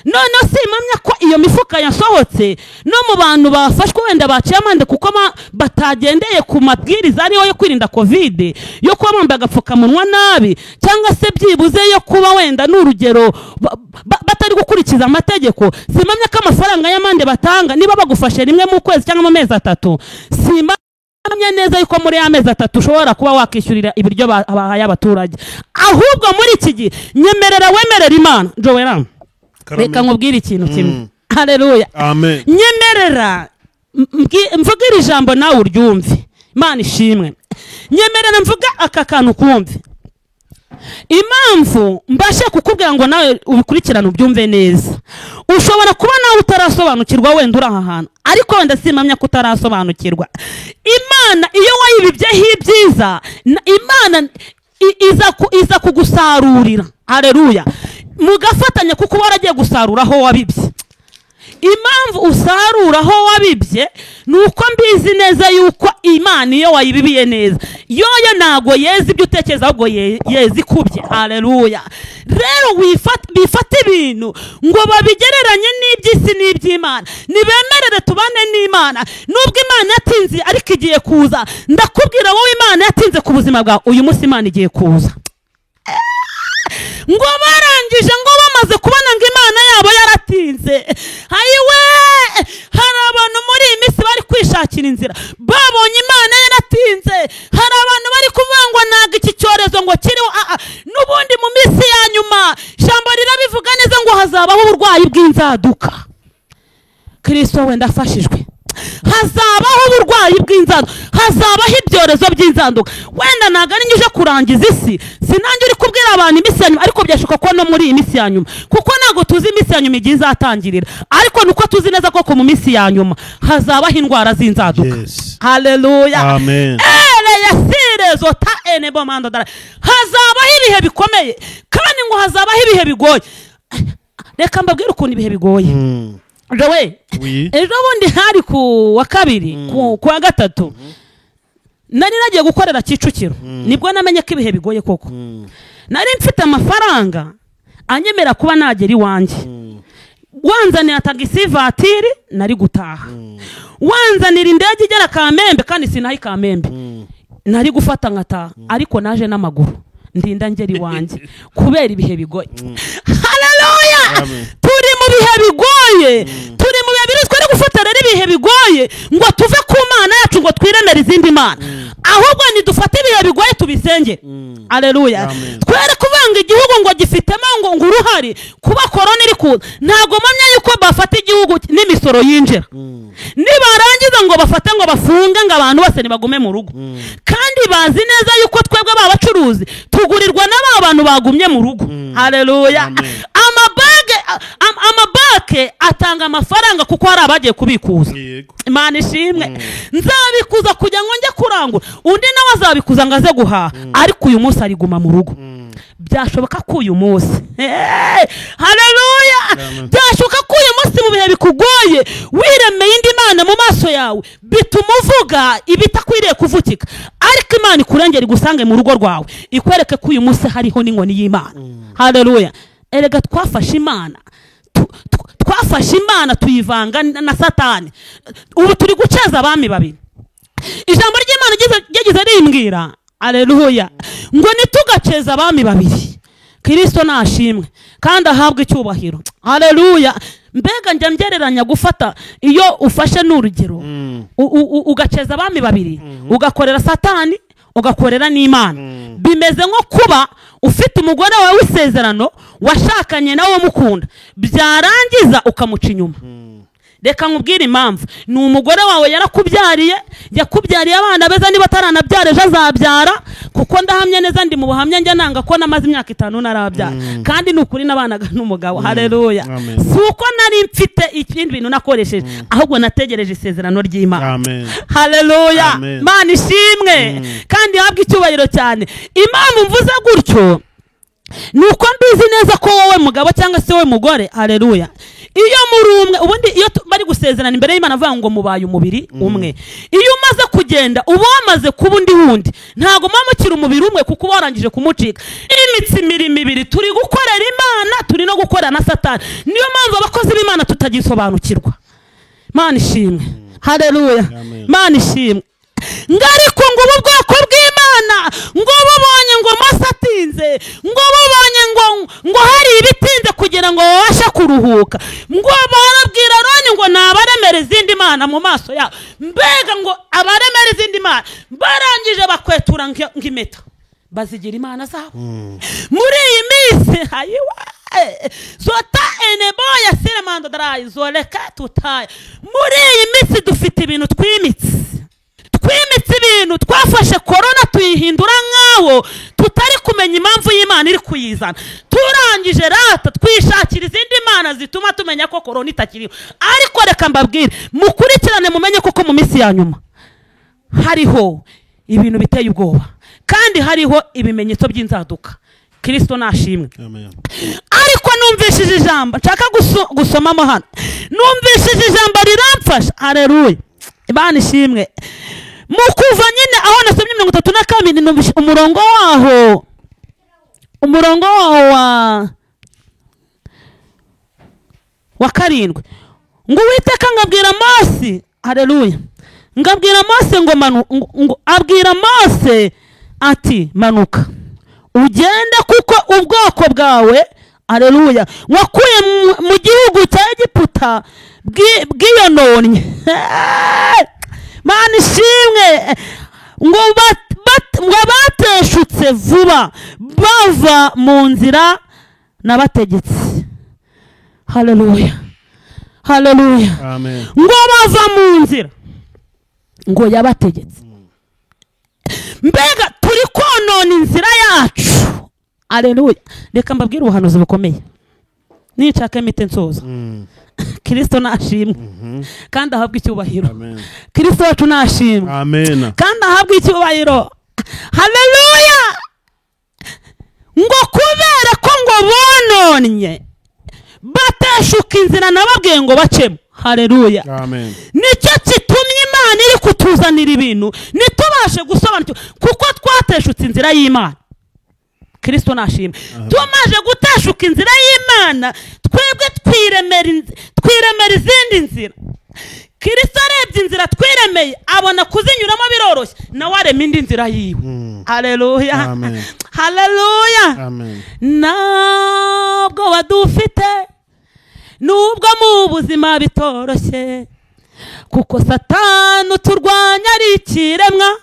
None simpamya ko iyo mifuka yasohotse no mu bantu bafashwe wenda baciye amande kuko batagendeye ku mabwiriza ariyo yo kwirinda COVID, yo kuba bambaye agapfukamunwa nabi, cyangwa se byibuze yo kuba wenda n'urugero batari gukurikiza amategeko. Simpamya ko amafaranga y'amande batanga niba bagufashe rimwe mu kwezi cyangwa mu mezi 3, simpamya neza yuko muri ya mezi 3 ushobora kuba wakishyurira ibiryo bahaye abaturage. Ahubwo muri iki gihe nyemerera wemerera Imana. Joel, reka nkubwire ikintu kimwe. Haleluya. Amen. Nyemerera mvuga ijambo nawe uryumve. Imana ishimwe. Nyemerera mvuga aka kantu kumve. Impamvu mbashe kukubwira ngo nawe ubikurikirane ubyumve neza, ushobora kuba nawe utarasobanukirwa wenda uri aha hantu, ariko wenda simpamya ko utarasobanukirwa. Imana iyo wayibibyeho ibyiza, Imana iza kugusarurira. Haleluya. Mugafatanya kuko waragiye gusarura aho wabibye. Impamvu usarura aho wabibye nuko mbizi neza yuko Imana iyo wayibibiye neza, yoyo ntago yeza ibyo utekereza, ahubwo yeza ikubye. Haleluya. Rero bifata ibintu ngo babigereranye n'iby'isi n'iby'Imana. Nibemerere tubane n'Imana. Nubwo Imana yatinze ariko igiye kuza. Ndakubwira wowe, Imana yatinze ku buzima bwawe, uyu munsi Imana igiye kuza. Ngo barangije ngo bamaze kubona ngo Imana yabo yaratinze. Ayiwe, hari abantu muri iyi minsi bari kwishakira inzira, babonye Imana yaratinze. Hari abantu bari kuvuga ngo ntago iki cyorezo ngo kiriho. N'ubundi mu minsi ya nyuma ijambo rirabivuga neza ngo hazabaho uburwayi bw'inzaduka. Kristo wenda afashijwe. Hazabaho uburwayi bw'inzaduka, hazabaho ibyorezo by'inzaduka. Wenda ntago ari njye kurangiza isi, sinanjye uri kubwira abantu iminsi ya nyuma, ariko byashoboka ko no muri iyi minsi ya nyuma, kuko ntago tuzi iminsi ya nyuma igihe izatangirira, ariko nuko tuzi neza ko mu minsi ya nyuma hazabaho indwara z'inzaduka. Haleluya. Amen. Ele yasire zota ene bomando dara. Hazabaho ibihe bikomeye, kandi ngo hazabaho ibihe bigoye. Reka mbabwire ukuntu ibihe bigoye. Jowe, ejo bundi hari ku wa kabiri, ku wa gatatu, Nari nagiye gukorera Kicukiro, nibwo namenye ko ibihe bigoye koko. Nari mfite amafaranga anyemera kuba nagera iwanjye. Wanzanira tagisi vatiri nari gutaha, wanzanira indege igera Kamembe kandi sinahi Kamembe, nari gufata nkataha, ariko naje n'amaguru ndinda ngera iwanjye kubera ibihe bigoye. Haleluya! Turi mu bihe bigoye, turi mu bihe biri twari gufata rero ibihe bigoye ngo tuve ku Mana yacu ngo twiremere izindi mana, ahubwo nidufate ibihe bigoye tubisengere. Haleluya! Twere kuvanga igihugu ngo gifitemo ngo uruhari kuba korona iri kuza. Ntabwo mpamya yuko bafata igihugu n'imisoro yinjira, nibarangiza ngo bafate ngo bafunge ngo abantu bose nibagume mu rugo, kandi bazi neza yuko twebwe babacuruzi tugurirwa n'aba bantu bagumye mu rugo. Haleluya! Amabake atanga amafaranga kuko hari abagiye kubikuza. Imana ishimwe. Nzabikuza kugira ngo njye kurangura, undi nawe azabikuza ngo aze guhaha, ariko uyu munsi ariguma mu rugo. Byashoboka ko uyu munsi, haleluya, byashoboka ko uyu munsi mu bihe bikugoye wiremeye indi mana mu maso yawe, bituma uvuga ibitakwiriye kuvukika, ariko Imana ikurengera igusange mu rugo rwawe, ikwereke ko uyu munsi hariho n'inkoni y'Imana. Haleluya! Erega twafashe Imana, twafashe Imana tuyivanga na Satani. Ubu turi guceza abami babiri. Ijambo ry'Imana ryagize rimbwira, haleluya, ngo nitugaceza abami babiri. Kristo nashimwe kandi ahabwe icyubahiro. Haleluya! Mbega njya ngereranya gufata iyo ufashe n'urugero ugaceza abami babiri, ugakorera Satani ugakorera n'Imana, bimeze nko kuba ufite umugore wawe w'isezerano washakanye nawe mukunda, byarangiza ukamuca inyuma. Reka nkubwire impamvu. Ni umugore wawe yarakubyariye, yakubyariye abana beza, niba ataranabyara ejo azabyara, kuko ndahamya neza, ndi mu buhamya njya nanga ko namaze imyaka 5 narabyara, kandi ni ukuri nabanaga n'umugabo. Haleluya! Si uko nari mfite ikindi bintu nakoresheje, ahubwo nategereje isezerano ry'Imana. Haleluya! Imana ishimwe kandi ihabwe icyubahiro cyane. Impamvu mvuze gutyo ni uko mbizi neza ko wowe mugabo cyangwa se wowe mugore, haleluya, iyo muri umwe, ubundi iyo bari gusezerana imbere y'Imana avuga ngo mubaye umubiri umwe, iyo umaze kugenda uba wamaze kuba undi wundi, ntago mwamukira umubiri umwe kuko warangije kumucika. Imitsi mirimo ibiri turi gukorera Imana, turi no gukorera na Satani. Niyo mpamvu abakozi b'Imana tutagisobanukirwa. Imana ishimwe. Haleluya! Imana ishimwe. Ngariko ngo ubu bwoko bw'Imana ngo bubonye ngo Mose atinze, ngo bubonye ngo hari ibitinze kugira ngo babashe kuruhuka, ngo barabwira Aroni ngo nabaremere izindi mana mu maso yabo. Mbega ngo abaremere izindi mana, barangije bakwetura ng'impeta bazigira imana zabo. Muri iyi minsi hayiwa zota eneboya siramando darayi zoleka tutaye. Muri iyi minsi dufite ibintu twimitse, twimitse ibintu, twafashe korona tuyihindura nkaho tutari kumenya impamvu y'Imana iri kuyizana. Turangije rata twishakira izindi mana zituma tumenya ko korona itakiriho. Ariko reka mbabwire, mukurikirane mumenye koko mu minsi ya nyuma hariho ibintu biteye ubwoba, kandi hariho ibimenyetso by'inzaduka. Kristo nashimwe. Ariko numvishije ijambo nshaka gusomamo hano, numvishije ijambo riramfasha. Haleluya! Imana ishimwe. Mu kuva nyine aho nasomye 32 numvise umurongo waho, umurongo waho wa 7, ngo Uwiteka ngabwira Mose, haleluya, ngabwira Mose ngo abwira Mose ati manuka ugende kuko ubwoko bwawe, haleluya, wakuye mu gihugu cya Egiputa bwiyononye. Mana ishimwe. Ngo bateshutse vuba bava mu nzira nabategetse. Haleluya! Haleluya! Ngo bava mu nzira ngo yabategetse. Mbega turi konona inzira yacu. Haleluya! Reka mbabwire ubuhanuzi bukomeye, nicaka imite nsoza. Kristo nashimwe kandi ahabwe icyubahiro. Kristo wacu nashimwe kandi ahabwe icyubahiro. Haleluya! Ngo kubera ko ngo bononye bateshuka inzira nababwiye ngo bacemo. Haleluya! Nicyo kitumye Imana iri iri kutuzanira ibintu ntitubashe gusobanukirwa kuko twateshutse inzira y'Imana. Kristo nashimwe. Tumaze guteshuka inzira y'Imana, twebwe twiremera izindi nzira. Kristo arebye inzira twiremeye abona kuzinyuramo biroroshye, nawe arema indi nzira yiwe. Haleluya. Haleluya. Ntabwo wadufite nubwo mu buzima bitoroshye, kuko Satani uturwanya ari ikiremwa,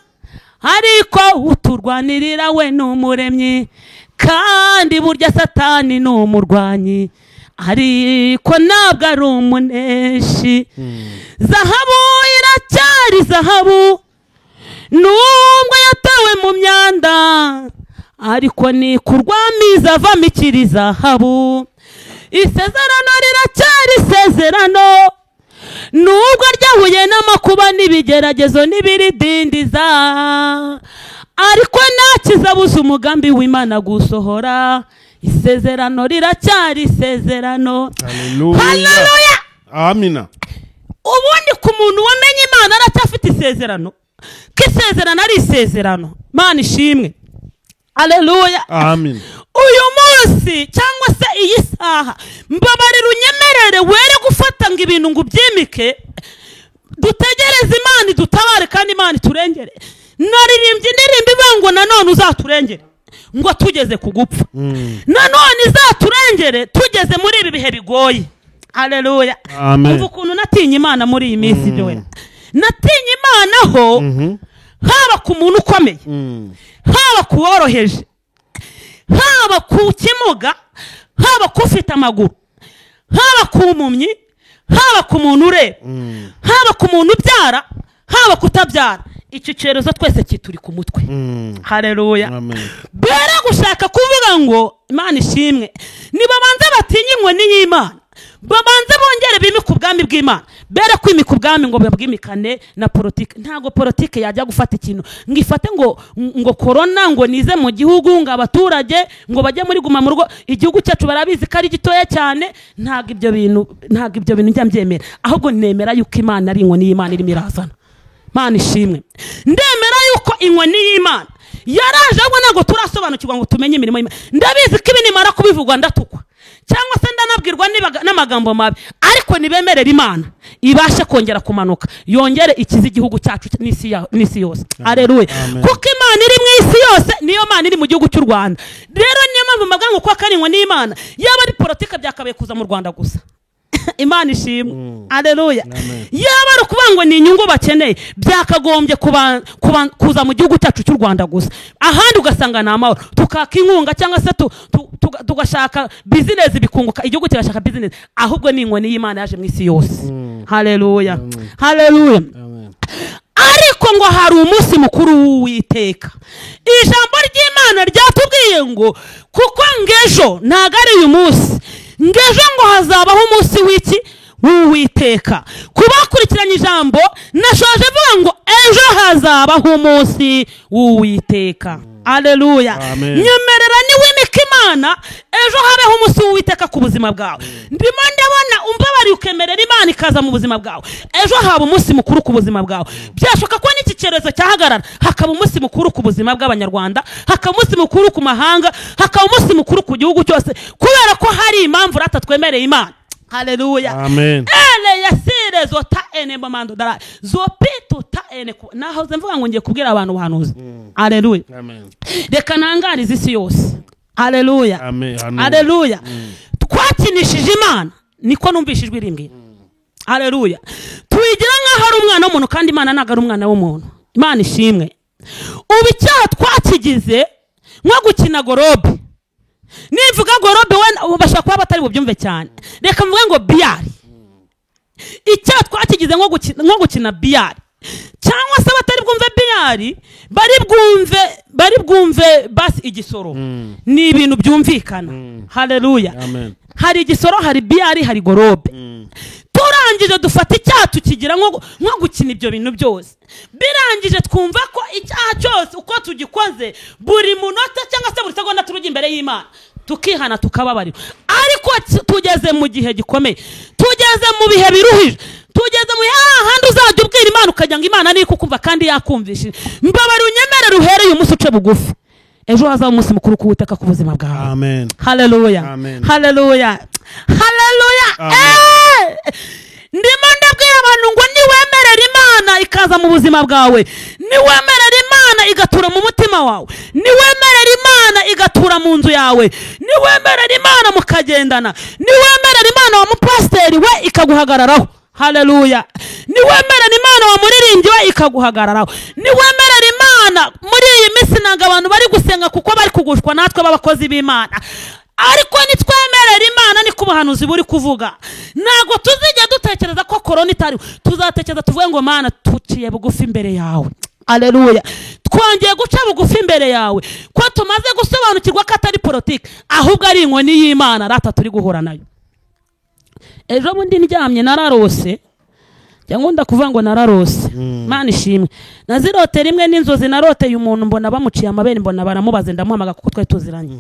ariko uturwanirira we ni umuremyi. Kandi burya Satani ni umurwanyi, ariko ntabwo ari umuneshi. Zahabu iracyari zahabu nubwo yatawe mu myanda, ariko ni kurwamiza avamo ikiri zahabu. Isezerano riracyari isezerano nubwo ryahuye n'amakuba n'ibigeragezo n'ibiridindiza, ariko ntakizabuza umugambi w'Imana gusohora. Isezerano riracyari isezerano. Haleluya. Amina. Ubundi ku muntu wamenye Imana aracyafite isezerano, ko isezerano ari isezerano. Imana ishimwe. Haleluya. Amen. Uyu munsi cyangwa se iyi saha, mbabarira unyemerere were gufata ngo ibintu ngo ubyimike. Dutegereze Imana idutabare kandi Imana iturengere. Naririmbye indirimbo ivuga ngo nanone uzaturengere ngo tugeze ku gupfa. Nanone izaturengere tugeze muri ibi bihe bigoye. Haleluya. Umva ukuntu natinye Imana muri iyi minsi byo. Natinye Imana ho haba ku muntu ukomeye, haba ku woroheje, haba ku kimuga, haba ku ufite amaguru, haba ku mpumyi, haba ku muntu ureba, haba ku muntu ubyara, haba kutabyara. Icyo cyorezo twese kituri ku mutwe. Haleluya. Bere gushaka kuvuga ngo Imana ishimwe, nibabanze batinye inkoni y'Imana, babanze bongere bimike ubwami bw'Imana. Bere kwimika ubwami ngo babwimikane na politike. Ntago politike yajya gufata ikintu ngo ifate ngo corona ngo nize mu gihugu, ngo abaturage ngo bajye muri guma mu rugo. Igihugu cyacu barabizi ko ari gitoya cyane. Ntago ibyo bintu njya mbyemera, ahubwo nemera yuko Imana ari inkoni y'Imana irimo irazana. Imana ishimwe. Ndemera yuko inkoni y'Imana yaraje, ahubwo ntabwo turasobanukirwa ngo tumenye imirimo y'Imana. Ndabizi ko ibi nimara kubivugwa ndatukwa, cyangwa se ndanabwirwa n'amagambo mabi, ariko nibemerera Imana ibashe kongera kumanuka, yongere ikize igihugu cyacu n'isi yose. Haleluya. Kuko Imana iri mu isi yose, niyo Mana iri mu gihugu cy'u Rwanda. Rero niyo mpamvu mbavuga ngo kuko ari inkoni y'Imana, yaba ari politike byakabaye kuza mu Rwanda gusa. Imana ishimwe. Haleluya. Yaba ari ukuvuga ngo ni inyungu bakeneye, byakagombye kuza mu gihugu cyacu cy'u Rwanda gusa. Ahandi ugasanga ni amahoro, tukaka inkunga cyangwa se tugashaka business bikunguka, igihugu kirashaka business. Ahubwo ni inkoni y'Imana yaje mu isi yose. Haleluya. Haleluya. Ariko ngo hari umunsi mukuru w'Uwiteka. Ijambo ry'Imana ryatubwiye ngo kuko ngejo ntago ari uyu munsi, ngejo ngo hazabaho umunsi w'iki? W'Uwiteka. Kubakurikiranye ijambo nashoje vuga ngo ejo hazabaho umunsi w'Uwiteka. Haleluya. Nyemerera niwimika Imana, ejo habeho umunsi w'Uwiteka ku buzima bwawe. Ndimo ndabona umbabari ukemerera Imana ikaza mu buzima bwawe, ejo haba umunsi mukuru ku buzima bwawe. Byashoka ko n'iki cyorezo cyahagarara, hakaba umunsi mukuru ku buzima bw'Abanyarwanda, hakaba umunsi mukuru ku mahanga, hakaba umunsi mukuru ku gihugu cyose, kubera ko hari impamvu ratatwemereye Imana. Haleluya. Amen. Ele yasire zota ene mamando dara zopito ta ene. Nahoze mvuga ngo ngiye kubwira abantu ubuhanuzi. Haleluya. Amen. Reka nangarize isi yose. Haleluya. Amen. Haleluya. Twakinishije Imana, niko numvishijwe irimbwira. Haleluya. Tuyigira nkaho ari umwana w'umuntu, kandi Imana ntago ari umwana w'umuntu. Imana ishimwe. Ubu icyaha twakigize nko gukina gorobe. Nivuga gorobe we bashaka kuba batari bubyumve cyane. Reka mvuge ngo biyari. Icyaha twakigize nko gukina biyari, cyangwa se batari bwumve biyari, bari bwumve basi igisoro. Ni ibintu byumvikana. Haleluya. Hari igisoro, hari biyari, hari gorobe. Turangije dufata icyaha tukigira nko gukina ibyo bintu byose. Birangije twumva ko icyaha cyose uko tugikoze buri munota cyangwa se buri segonda turujya imbere y'Imana tukihana tukababarira. Ariko tugeze mu gihe gikomeye, tugeze mu bihe biruhije, tugeze mu hahandi uzajya ubwira Imana ukajya ukajya ngo Imana ni kukumva kandi yakumvishije. Mbabara unyemerere uhereye umunsi uce bugufi, ejo hazaba umunsi mukuru kuwuteka ku buzima bwawe. Amen. Haleluya. Amen. Haleluya. Haleluya. Ndimo ndabwira abantu ngo niwemerera Imana ikaza mu buzima bwawe, niwemerera Imana igatura mu mutima wawe, niwemerera Imana igatura mu nzu yawe, niwemerera Imana mukagendana, niwemerera Imana wa mupasiteri we ikaguhagararaho. Haleluya. Niwemerera Imana wa muririmbyi we ikaguhagararaho, niwemerera Imana. Muri iyi minsi nanga abantu bari gusenga kuko bari kugushwa natwe b'abakozi b'Imana, ariko nitwemerera Imana niko ubuhanuzi buri kuvuga. Ntabwo tuzijya dutekereza ko korona itari, tuzatekereza tuvuge ngo Mana tuciye bugufi imbere yawe. Haleluya. Twongeye guca bugufi imbere yawe ko tumaze gusobanukirwa ko atari politiki ahubwo ari inkoni y'Imana rata turi guhura nayo. Ejo bundi ndyamye nararose, cyangwa ndakuvuga ngo nararose. Mana ishimwe. Nazirote rimwe n'inzozi naroteye umuntu mbona bamuciye amabere, mbona baramubaze, ndamuhamaga kuko twari tuziranye.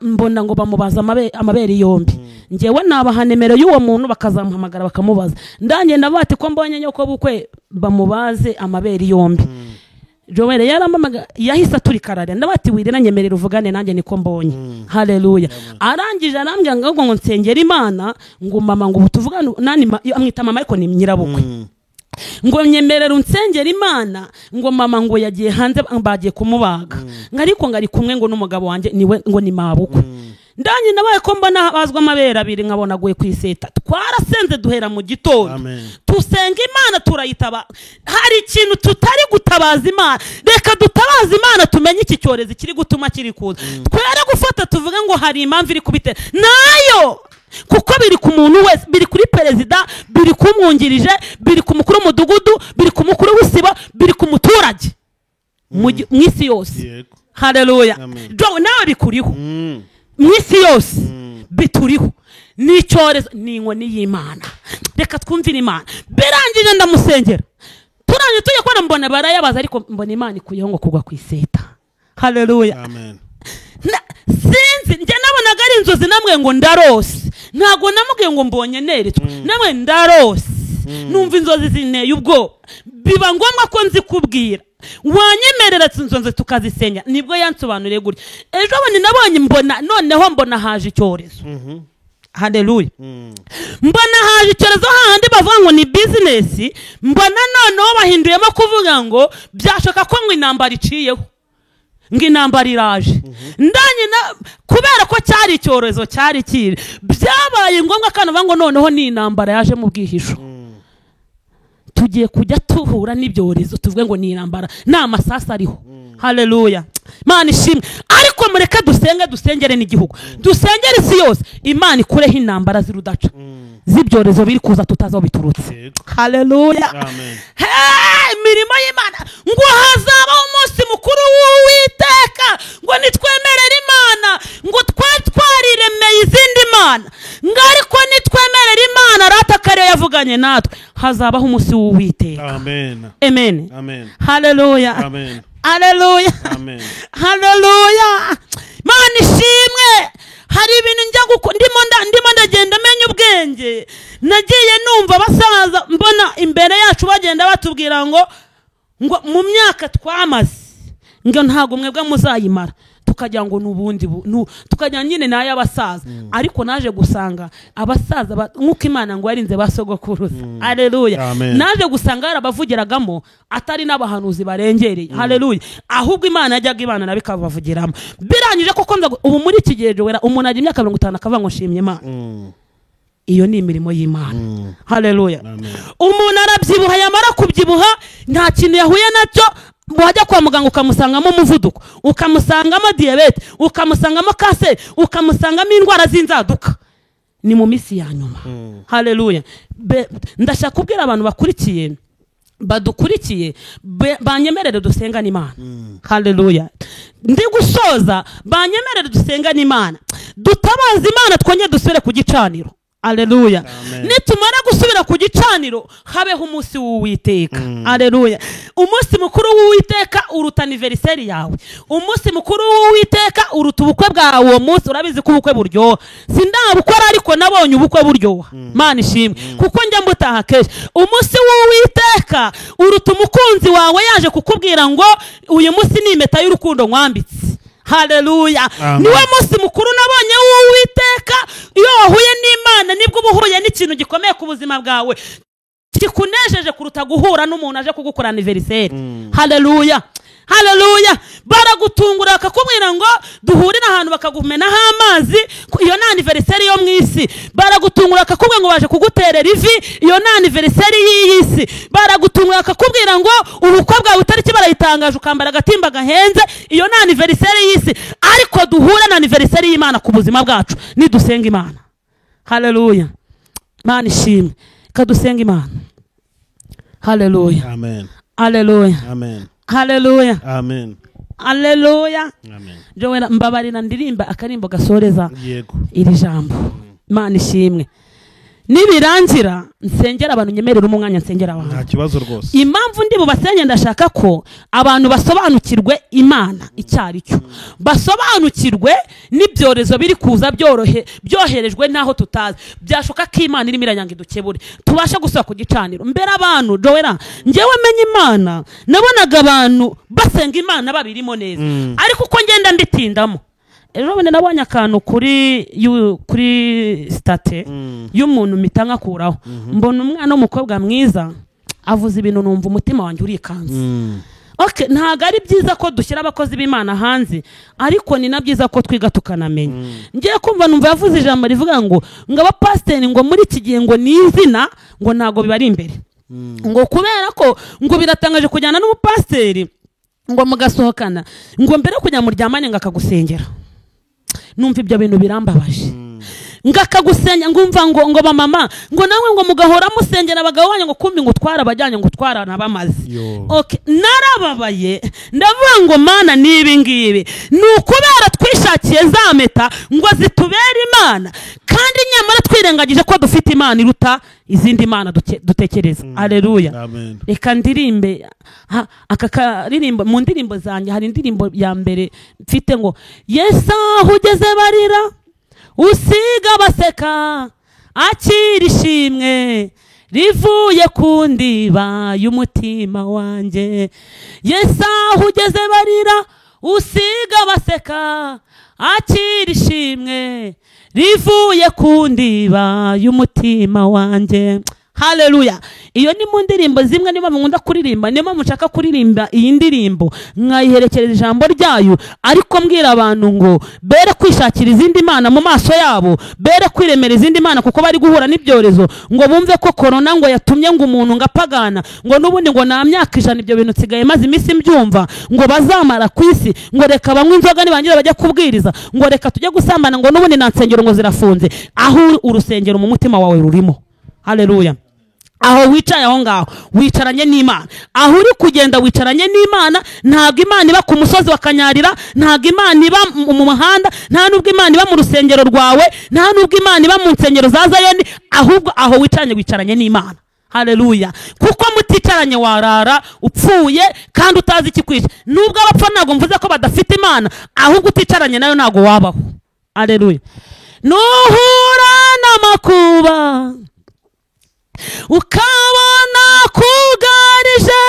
Mbona ngo bamubaza amabere yombi. Njyewe nabaha nimero y'uwo muntu bakazamuhamagara bakamubaza. Ndangenda bati ko mbonye nyoko bukwe bamubaze amabere yombi. Joel yaramamaga yahise aturikarare, ndabati wirira nyemerera uvugane nanjye niko mbonye. Haleluya. Arangije arambwira ngo nsengera Imana ngo mama ngo tuvugane nani, amwita mama ariko ni nyirabukwe. Ngo nyemerera unsengera Imana ngo mama ngo yagiye hanze bagiye kumubaga, ngo ariko ngo ari kumwe ngo n'umugabo wanjye niwe ngo ni mabukwe. Ndanye nabaye ko mbona bazwa amabere abiri nkabona aguye kwiseta. Twarasenze duhera mu gitondo, tusenga Imana turayitaba. Hari ikintu tutari gutabaza Imana, reka dutabaze Imana tumenye iki cyorezo kiri gutuma kiri kuza. Twere gufata tuvuge ngo hari impamvu iri kubitera nayo, kuko biri ku muntu wese, biri kuri perezida, biri ku mwungirije, biri ku mukuru w'umudugudu, biri ku mukuru w'isibo, biri ku muturage mu isi yose. Haleluya. Nawe bikuriho mu isi yose, bituriho. Ni icyorezo, ni inkoni y'Imana. Reka twumvire Imana. Birangije ndamusengera, turangije tujya kubona mbona barayabaza, ariko mbona Imana ikuyeho ngo kugwa ku iseta. Haleluya. Amen. Sinzi njye nabonaga ari inzozi, namwe ngo ndarose. Ntabwo namubwiye ngo mbonye neretswe, namwe ndarose. Numva inzozi zinteye ubwoba, biba ngombwa ko nzikubwira. Wanyemerera inzozi tukazisenya. Nibwo yansobanuriye gutya. Ejo bundi nabonye mbona noneho mbona haje icyorezo. Haleluya. Mbona haje icyorezo hahandi bavuga ngo ni business, mbona noneho bahinduyemo kuvuga ngo byashoka ko ngo intambara iciyeho, ngo intambara iraje. Ndanye kubera ko cyari icyorezo cyari kiri, byabaye ngombwa kandi bavuga ngo noneho ni intambara yaje mu bwihisho. Tugiye kujya tuhura n'ibyorezo tuvuge ngo ni intambara, nta masasa ariho. Haleluya. Imana ishimwe. Ariko mureke dusenge, dusengere n'igihugu, dusengere isi yose, Imana ikureho intambara z'irudaca z'ibyorezo biri kuza tutazi aho biturutse. Haleluya. Imirimo y'Imana ngo hazabaho umunsi mukuru w'Uwiteka, ngo nitwemerere Imana, ngo twariremeye izindi mana, ngo ariko nitwemerere Imana rata kare yavuganye natwe, hazabaho umunsi w'Uwiteka. Amen. Amen. Amen. Haleluya. Amen. Haleluya. Amen. Haleluya. Imana ishimwe. Hari ibintu njya ndimo ndagenda menya ubwenge. Nagiye numva basaza mbona imbere yacu bagenda batubwira ngo mu myaka twamaze ngo ntago mwebwe muzayimara, tukajya ngo nubundi tukajya nyine nayo abasaza. Ariko naje gusanga abasaza nkuko Imana ngo yarinze basogokuruza. Haleluya. Naje gusanga yarabavugiragamo atari n'abahanuzi barengereye. Haleluya. Ahubwo Imana yajyaga ibana nabo ikabavugiramo. Birangije koko ubu muri iki gihe wera umuntu ajya imyaka 50 akavuga ngo nshimye Imana. Iyo ni imirimo y'Imana. Haleluya. Umuntu arabyibuha, yamara kubyibuha nta kintu yahuye nacyo, wajya kwa muganga ukamusangamo umuvuduko, ukamusangamo diyabete, ukamusangamo kanseri, ukamusangamo indwara z'inzaduka. Ni mu minsi ya nyuma. Haleluya. Ndashaka kubwira abantu bakurikiye, badukurikiye, banyemerere dusengane Imana. Haleluya. Ndi gusoza, banyemerere dusengane Imana, dutabaze Imana, twongere dusubire ku gicaniro. Aleluya. Nitumara gusubira ku gicaniro habeho umunsi w'Uwiteka. Aleluya. Umunsi mukuru w'Uwiteka uruta anniversary yawe. Umunsi mukuru w'Uwiteka uruta ubukwe bwawe. Uwo munsi urabizi ko ubukwe buryoha. Sindabukora ariko nabonye ubukwe buryoha. Mana ishimwe kuko njya mbutaha kenshi. Umunsi w'Uwiteka uruta umukunzi wawe yaje kukubwira ngo uyu munsi ni impeta y'urukundo nkwambitse. Haleluya. Niwe munsi mukuru nabonye w'Uwiteka. Iyo wahuye n'Imana nibwo ubuhuye n'ikintu gikomeye ku buzima bwawe kikunejeje kuruta guhura n'umuntu aje kugukora anniversaire. Haleluya. Haleluya. Baragutungura bakakubwira ngo duhurire ahantu bakagumenaho amazi, iyo ni anniversaire yo mu isi. Baragutungura bakakubwira ngo baje kuguterera ivi, iyo ni anniversaire y'iyi si. Baragutungura bakakubwira ngo ubukwe bwawe itariki barayitangaje ukambara agatimba gahenze, iyo ni anniversaire y'isi. Ariko duhure na anniversaire y'Imana ku buzima bwacu nidusenga Imana. Haleluya. Mana ishimwe. Kadusenga Imana. Haleluya. Amen. Haleluya. Amen. Haleluya. Amen. Haleluya. Amen. Joel mbabarira ndirimba akarimbo gasoreza. Yego. Iri jambo. Imana ishimwe. Nibirangira nsengera abantu, nyemerera umwanya nsengera abantu. Nta kibazo rwose. Impamvu ndi bubasenye ndashaka ko abantu basobanukirwe Imana icyari cyo. Basobanukirwe n'ibyorezo biri kuza byoherejwe naho tutazi. Byashoka ko Imana irimo iranyanga idukebure. Tubasha gusubira ku gicaniro. Mbere abantu Joel njyewe menye Imana nabonaga abantu basenga Imana babirimo neza. Ariko uko ngenda mbitindamo. Ejo bundi nabonye akantu kuri state y'umuntu mpita nkakuraho. Mbona umwana w'umukobwa mwiza avuze ibintu numva umutima wanjye urikanze. Okay, ntago ari byiza ko dushyira abakozi b'Imana hanze, ariko ni na byiza ko twiga tukanamenya. Ngiye kumva numva yavuze ijambo rivuga ngo abapasiteri ngo muri iki gihe ngo ni izina ngo ntago bibari imbere. Ngo kubera ko ngo biratangaje kujyana n'umupasiteri ngo mugasohokana ngo mbere kujya muryamane ngo akagusengera. Numva ibyo bintu birambabaje. Ngakagusenya ngumva ngo bamama ngo nawe ngo mugahora musengera abagabo banyu ngo kumbi ngo twara abajyanye ngo twara nabamaze. Okay, narababaye ndavuga ngo Mana nibi ngibi ni ukubera twishakiye za meta ngo zitubere Imana, kandi nyamara twirengagije ko dufite Imana iruta izindi mana dutekereza. Haleluya. Reka ndirimbe aka karirimbo. Mu ndirimbo zanjye hari indirimbo ya mbere mfite ngo Yesu aho ugeze barira usiga baseka akira ishimwe rivuye ku ndiba y'umutima wanjye. Yesu aho ugeze barira usiga baseka akira ishimwe rivuye ku ndiba y'umutima wanjye. Haleluya. Iyo ni mu ndirimbo zimwe niba mukunda kuririmba, niba mushaka kuririmba iyi ndirimbo nkayiherekereza ijambo ryayo, ariko mbwira abantu ngo bere kwishakira izindi mana mu maso yabo, bere kwiremera izindi mana kuko bari guhura n'ibyorezo, ngo bumve ko corona ngo yatumye ngo umuntu ngapagana, ngo nubundi ngo na myaka 100 ibyo bintu nsigaye maze iminsi mbyumva, ngo bazamara ku isi, ngo reka banywe inzoga nibangira bajya kubwiriza, ngo reka tujye gusambana, ngo nubundi na nsengero ngo zirafunze. Aho urusengero mu mutima wawe rurimo. Haleluya. Aho wicaye aho ngaho wicaranye n'Imana, aho uri kugenda wicaranye n'Imana. Ntabwo Imana iba ku musozi wa Kanyarira, ntabwo Imana iba mu muhanda, nta nubwo Imana iba mu rusengero rwawe, nta nubwo Imana iba mu nsengero za Zayoni, ahubwo aho wicaranye wicaranye n'Imana. Haleluya. Kuko muticaranye warara upfuye kandi utazi ikikwica. Nubwo abapfa ntabwo mvuze ko badafite Imana, ahubwo uticaranye nayo ntabwo wabaho. Haleluya. Nuhura n'amakuba ukabona kugarije,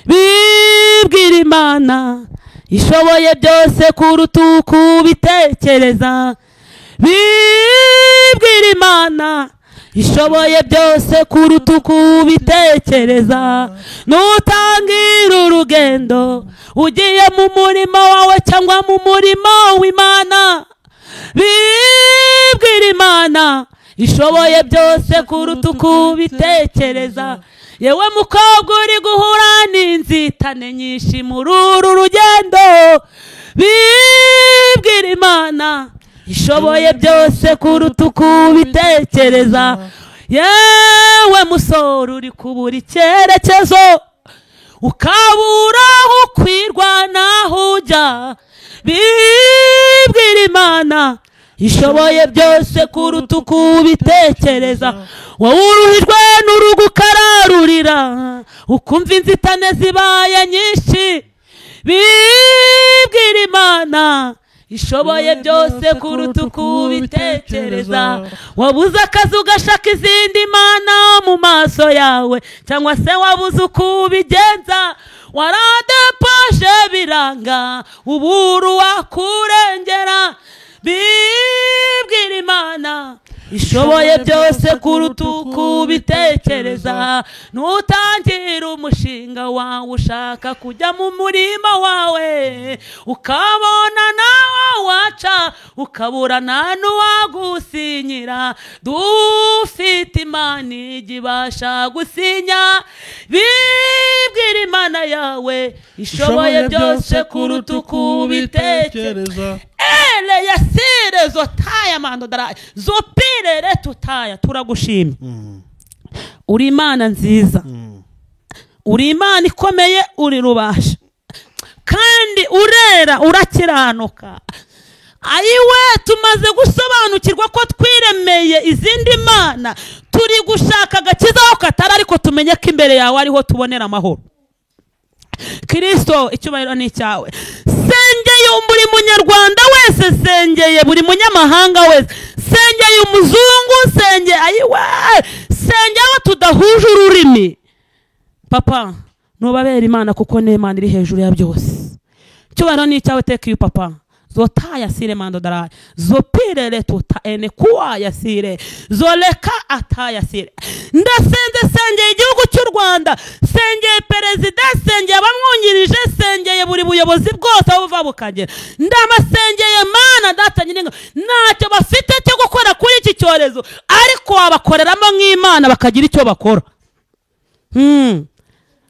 bibwira Imana ishoboye byose kuruta uko ubitekereza. Bibwira Imana ishoboye byose kuruta uko ubitekereza. Nutangira urugendo ugiye mu murimo wawe cyangwa mu murimo w'Imana, bibwira Imana ishoboye byose kuruta uko ubitekereza. Yewe mukobwa uri guhura n'inzitane nyinshi muri uru rugendo, bibwira Imana ishoboye byose kuruta uko ubitekereza. Yewe musore uri kubura icyerekezo, ukabura aho ukwirwanaho ujya, bibwira Imana Ishoboye byose kuruta uko ubitekereza. Wowe uruhijwe n'urugo ukararurira, ukumva inzitane zibaye nyinshi, bibwira Imana ishoboye byose kuruta uko ubitekereza. Wabuze akazi ugashaka izindi mana mu maso yawe, cyangwa se wabuze uko ubigenza, waradepaje biranga, uburu wakurengera. Bibwira Imana ishoboye byose kuruta uko ubitekereza. Nutangira umushinga wawe ushaka kujya mu murima wawe, ukabona nawe waca, ukabura nta n'uwagusinyira. Dufite Imana ijya ibasha gusinya. Bibwira Imana yawe ishoboye byose kuruta uko ubitekereza. Ele yasire zotaya mando dara zopirere tutaya. Turagushimye, uri Imana nziza, uri Imana ikomeye, uri rubasha kandi urera, urakiranuka. Ayiwe, tumaze gusobanukirwa ko twiremeye izindi mana, turi gushaka agakiza aho katari, ariko tumenye ko imbere yawe ariho tubonera amahoro. Kristo, icyubahiro ni icyawe. Sengeye buri munyarwanda wese, sengeye buri munyamahanga wese, sengeye umuzungu, sengeye ayiwe, sengeye abo tudahuje ururimi. Papa, nubabera Imana kuko ni Imana iri hejuru ya byose. Icyubahiro ni icyawe. Teka iyo papa zotaya sire mando dara zopirere tuta ene kuwa yasire zoleka ataya sire. Ndasenze, sengeye igihugu cy'u Rwanda, sengeye perezida, sengeye abamwungirije, sengeye buri buyobozi bwose aho buva bukagera. Ndamasengeye Mana data nyiringo, ntacyo bafite cyo gukora kuri iki cyorezo, ariko wabakoreramo nk'Imana bakagira icyo bakora.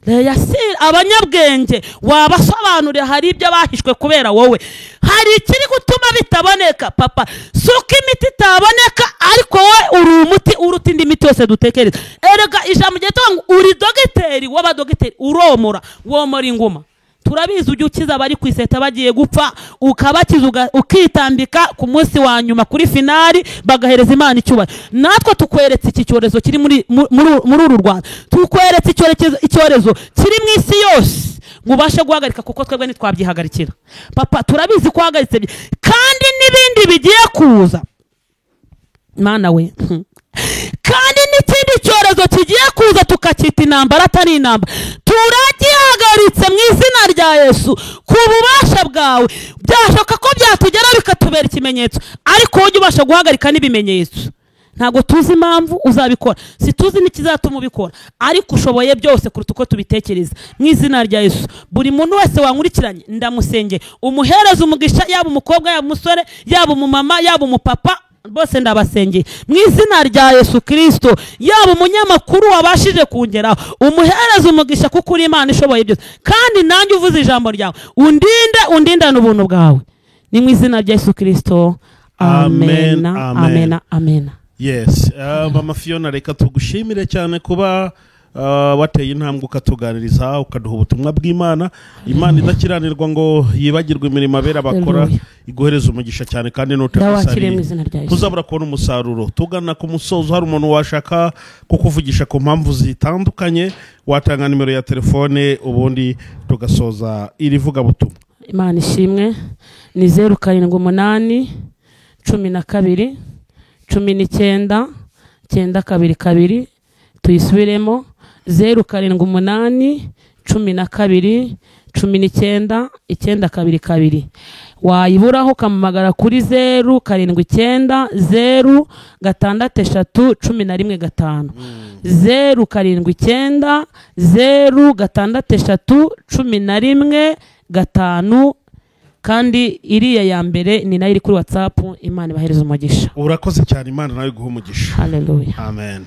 Yasire abanyabwenge wabasobanurira, hari ibyo bahishwe kubera wowe, hari ikiri gutuma bitaboneka. Papa, suko imiti itaboneka, ariko wowe uri umuti uruta indi miti yose dutekereza. Erega ijambo ryitwa ngo uri dogiteri w'abadogiteri, uromora, womora inguma. Turabizi ujya ukiza abari ku iseta bagiye gupfa, ukabakiza ukitambika ku munsi wa nyuma kuri finali, bagahereza Imana icyubahiro. Natwe tukweretse iki cyorezo kiri muri uru Rwanda, tukweretse icyorezo kiri mu isi yose, ngo ubashe guhagarika, kuko twebwe ntitwabyihagarikira. Papa, turabizi ko uhagaritse, kandi n'ibindi bigiye kuza Mana we, kandi n'ikindi cyorezo kigiye kuza tukacyita intambara atari intambara, turagihagaritse mu izina rya Yesu ku bubasha bwawe. Byashoka ko byatugera bikatubera ikimenyetso, ariko wowe ubasha guhagarika n'ibimenyetso. Ntabwo tuzi impamvu uzabikora, si tuzi n'ikizatuma ubikora, ariko ushoboye byose kuruta uko tubitekereza. Mu izina rya Yesu, buri muntu wese wankurikiranye ndamusengeye, umuhereza umugisha, yaba umukobwa, yaba umusore, yaba umumama, yaba umupapa, bose ndabasengeye mu izina rya Yesu Kristo. Yaba umunyamakuru wabashije kungeraho, umuhereza umugisha, kuko uri Imana ishoboye byose. Kandi nanjye uvuze ijambo ryawe, undinde, undindane ubuntu bwawe. Ni mu izina rya Yesu Kristo, amen, amen, amen. Yes, Mama Fiona, reka tugushimire cyane kuba wateye intambwe ukatuganiriza, ukaduha ubutumwa bw'Imana. Imana idakiranirwa ngo yibagirwe imirimo abera bakora, iguhereza umugisha cyane kandi n'utakisariye tuzabura kubona umusaruro. Tugana ku musozo, hari umuntu washaka kukuvugisha ku mpamvu zitandukanye, watanga nimero ya telefone ubundi tugasoza iri vuga butumwa. Imana ishimwe. Ni 0 7 8 12 19 9 2 2. Tuyisubiremo 0 7 8 12 19 9 2 2. Wayiburaho ukamamagara kuri 0 7 9 0 6 3 11 5. 0 7 9 0 6 3 11 5. Kandi iriya ya mbere ni nayo iri kuri WhatsApp. Imana ibahereze umugisha. Urakoze cyane, Imana nawe iguhe umugisha. Haleluya, amen.